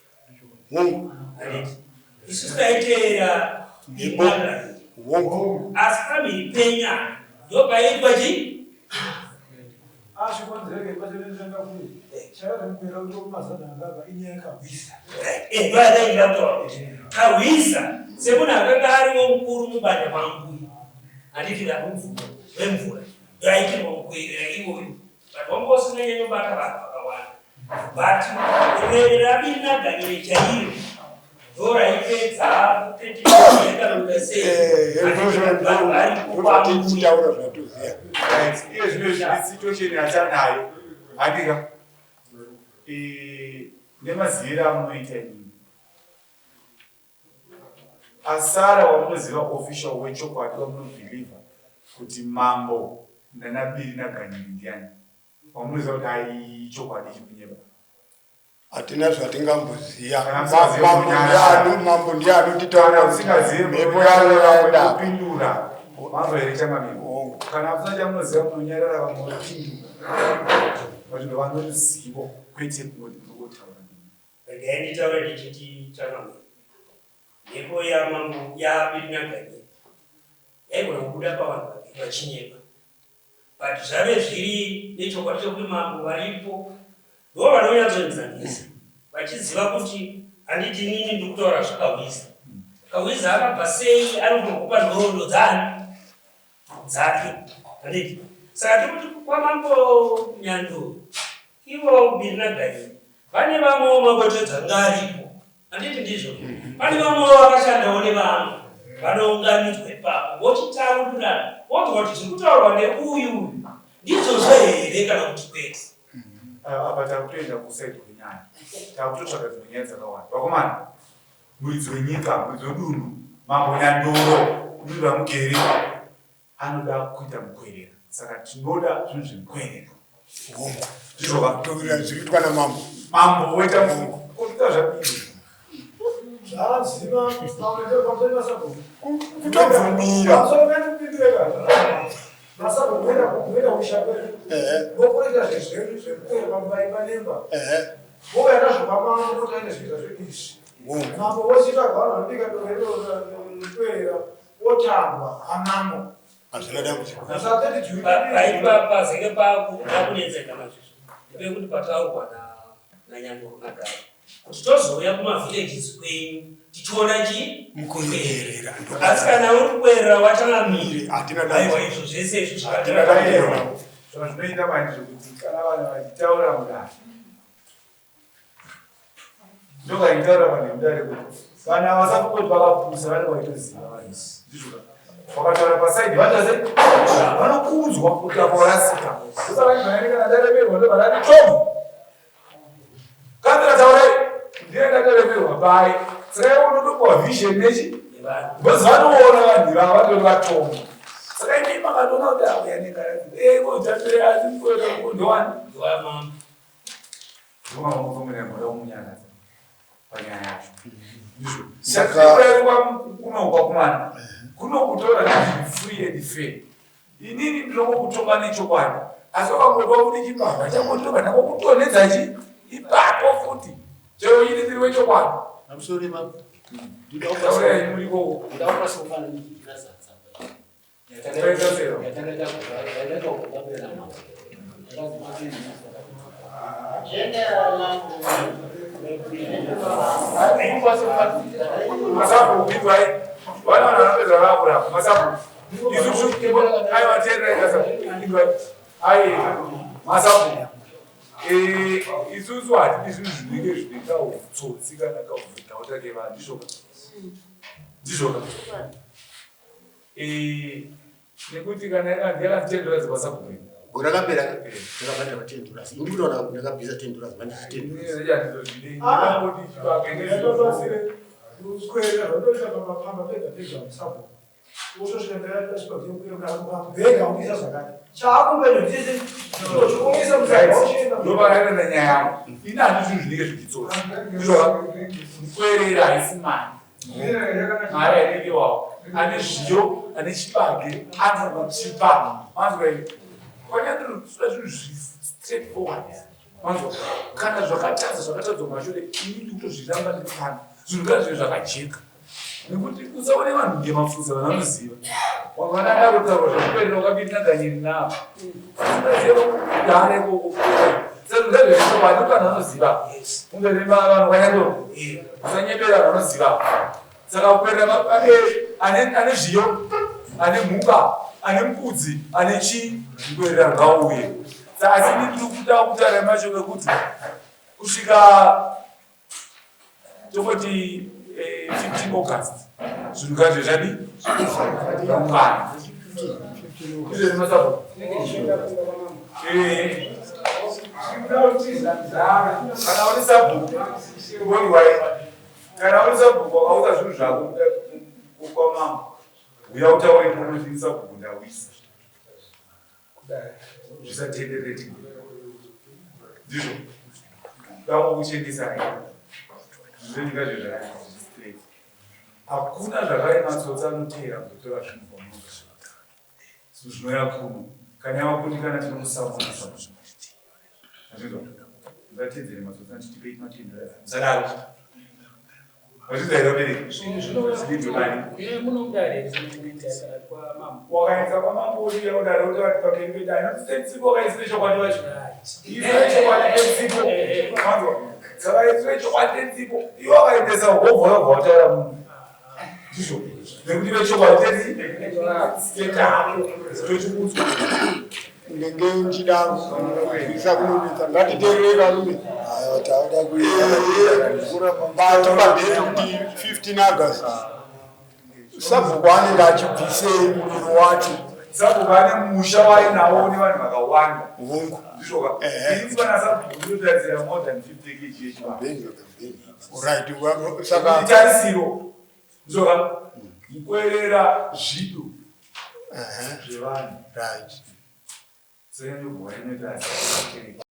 Hongu. Handiti. Isusu taiteera Mhepo. Hongu. Asi pamhiri penya ndopaiitwa chii? Ndoyataingira kutaura kuti Kahwiza semunhu akanga ariwo mukuru mubanda mambuya handiti vemvura ndoaitirwa mukwerera iwoyo but wanga usinganyanyobata vanhu vakawanda but rabinaganyire chairo ndoraipedza ndozvatitaura zvatoziva iye zvino zviri situation yatanayo handika nemaziviro amunoita imimi asara wamunoziva official wechokwadi wamunobhilivha kuti mambo nanabiri naganyiri ndiani wamunoziva kuti ai chokwadi chikunyeba Hatina zvatingamboziva. Mambo ndiani? Mambo ndiye anotitaura usingazive mhepo yayo yaenda. Kupindura. Mambo here changamire? Kana usina chamunoziva munonyarara vamwe vopindura. But vanoruzivo kwete kungoti munongotaura. Regai nditaure ndichiti changamire. Mhepo yamambo yaBirinaganye yaigona kubuda pavanhu vaviri vachinyepa. But zvave zviri nechokwadi chekuti mambo varipo ndo vanonyatsoenzanisa vachiziva kuti handiti inini ndiri kutaura zvakahwiza. Kahwiza akabva sei anogona kupa nhoroondo dzani dzake handiti. Saka tiri kuti kwamambo Nyandoro ivo Birina Ganyeni vane vamwewo mabotedzo anga aripo Handiti ndizvo? Pane vamwewo vakashandawo nevamwe vanounganidzwa ipapo vochitaurirana vonzwa kuti zviri kutaurwa neuyu uyu ndizvozvo here kana kuti kwete. Apa takutoenda kusaidi kwenyaya, takutotsvaga dzimwe nyaya dzakawanda. Vakomana, muridzi wenyika, muridzi wedunhu, Mambo Nyandoro, dunhu ramugere, Anoda kuita mukwerera saka tinoda zvinhu zvemukwerera. Hongu. Ndizvo towirirana zviri kuitwa namambo. Mambo woita kuita zvadii? Zvaziva pamusoro pasabhuku. Kutobvumira. Pamusoro penupindureka. Masabhuku kuenda kuenda kusha kwedu. Ehe. Vokuita zvezvenyu zvemukwerera pamubaimba nemba. Ehe. Vouya nazvo kwamambo kuti aite zvinhu zvacho izvi. Hongu. Mambo vochiita vanhu vanobika doro iro remukwerera. Otambwa amambo. Hazvina dambudziko. Paitwa pazenge pakunetseka nazvizvo ndepekuti pataurwa nanyandoro nagari. Kuti tozouya kumavillages kwenyu tichiona chii? Mukwerera. Asi kana uri kukwerera wachanamire. Hatina Aiwa izvo zvese izvo Hatina dambudziko. Zvazvinoita manje zvekuti kana vanhu vachitaura mudare ndovaitaura vanhu vemudare kuti vanhu ava vasafungoti vakapusa vanenge vaitoziva vanhu ndizvo vakataura pasaidi vanoita sei vanokuudzwa kuti apa warasika ndosaka ndibva kana ndaremerwa ndobva ndati tom Kandira taurai ndiye ndakaremerwa pai saka iwe unotopiwa vision nechi because vanoona vanhu ivava vatori vatongo saka imi makatoona kuti auya nekaraeko asi ndowani ndomamukomunyamuda panyaya yacho ndizvo kuno kwakumana kuno kutora free and fair Inini ndinongokutonga nechokwadi asi wakangoda kuti chimbavha changotoka ndakokutonhedza chi ipapo futi chero ini ndiri wechokwadi. Pamusoro ipapo. Taurai muri ikoko. Masapo kupindwai. Vana vanopedza vakurapa. Masapo. Isusu aiwa teererai masapo. Indwai. Ai masapo. Eh isusu hatidi zvinhu zvinenge zvine kautsotsi kana kauvhudhauta kevanhu ndizvoka. Ndizvoka. Eh nekuti kana yakanzi yakanzi 10 dollars pasabhuku. Gore rakapera ndakabhadhara 10 dollars. Ini ndikutoona ndakabvisa 10 dollars manje 10 dollars. Kuswera zvandoita pamapamba pega pega musabhuku. Wotosvika ndakasvika bhega unoisa zvakati. Chaakumberi ndisi chikuisa musabhuku. Ndopakaita nenyaya yangu. Ini handizvo zvinenge zvichitsotsi. Ndizvo mukwerera haisi mari. Mari hainenge wawo. Ane zviyo, ane chibage, anokuchipa. Manzwa here? Kwanyandinoda zvinhu zviri straight forward. Manzwa? Kana zvakatadza zvakatadzwa kumashure, ini ndikutozviramba ndiri pano. Zvinhu ngazvive zvakajeka. Nekuti usaone vanhu ndiye mapfudza vanhu vanoziva. Wakanaka kutaura zvekuperera wakapinda ganyeri navo. Usaziva kudare ikoko. Saka ngazvive zvechokwadi vanhu vanoziva. Ungareva vanhu kwanyandoro. Usanyepera vanhu vanoziva. Saka kuperera ane ane zviyo, ane mhuka, ane mbudzi, ane chii, kuperera ngauye. Saka asi ini ndiri kuda kutaura mashoko ekuti kusvika tongoti 15 August zvinhu ngazvive zvadii zvaungana. Izvezvi masapo. Kana uri sabhuku, ngoniwai. Kana uri sabhuku wakauza zvinhu zvako kwamambo, uya utaure muno ndini sabhuku ndawisa. Zvisatendereti. Ndizvo. Ndakukuchenesa. Zvinhu ngazvive zvakanaka straight. Hakuna zvakare matsotsi anoteera kuzotora zvinhu kwamunonga. Zvinhu zvinouya kuno. Kana yavakundikana tinomusamona. Azvinzwa? Musatedzere matsotsi anotitipe matendo. Musadaro. Wazvinzwa here vabereki? Zvinhu zvinouya uye muno mudare zvinoita kana kwamambo. Wakaenda kwamambo uchiuya kudare wotaura kuti pamberi pedare. Nokuti sensipo wakaisire chokwadi wacho. Isire chokwadi sensipo. Manzwa? Saka isire chokwadi sensipo. Iwe wakaendesa wobva wabva wataura munhu. Ndizvo. Nekuti vechokwadi tenzi tetako. Tochikudzwa. Ndenge ndichida kuisa kunonetsa ngatiteerere varume. Bati padate kuti 15 August sabhuku anenge achibvisei muriro wacho. Sabhuku ane musha waainawo une vanhu vakawanda. Hongu. Ndizvo ka. Ini pana sabhuku ndinotarisira more than 50 kg yechibage. Right. Saka itarisiro. Ndizvo ka. Mukwerera zvido zvevanhu. Right. Saka ndobva wainoita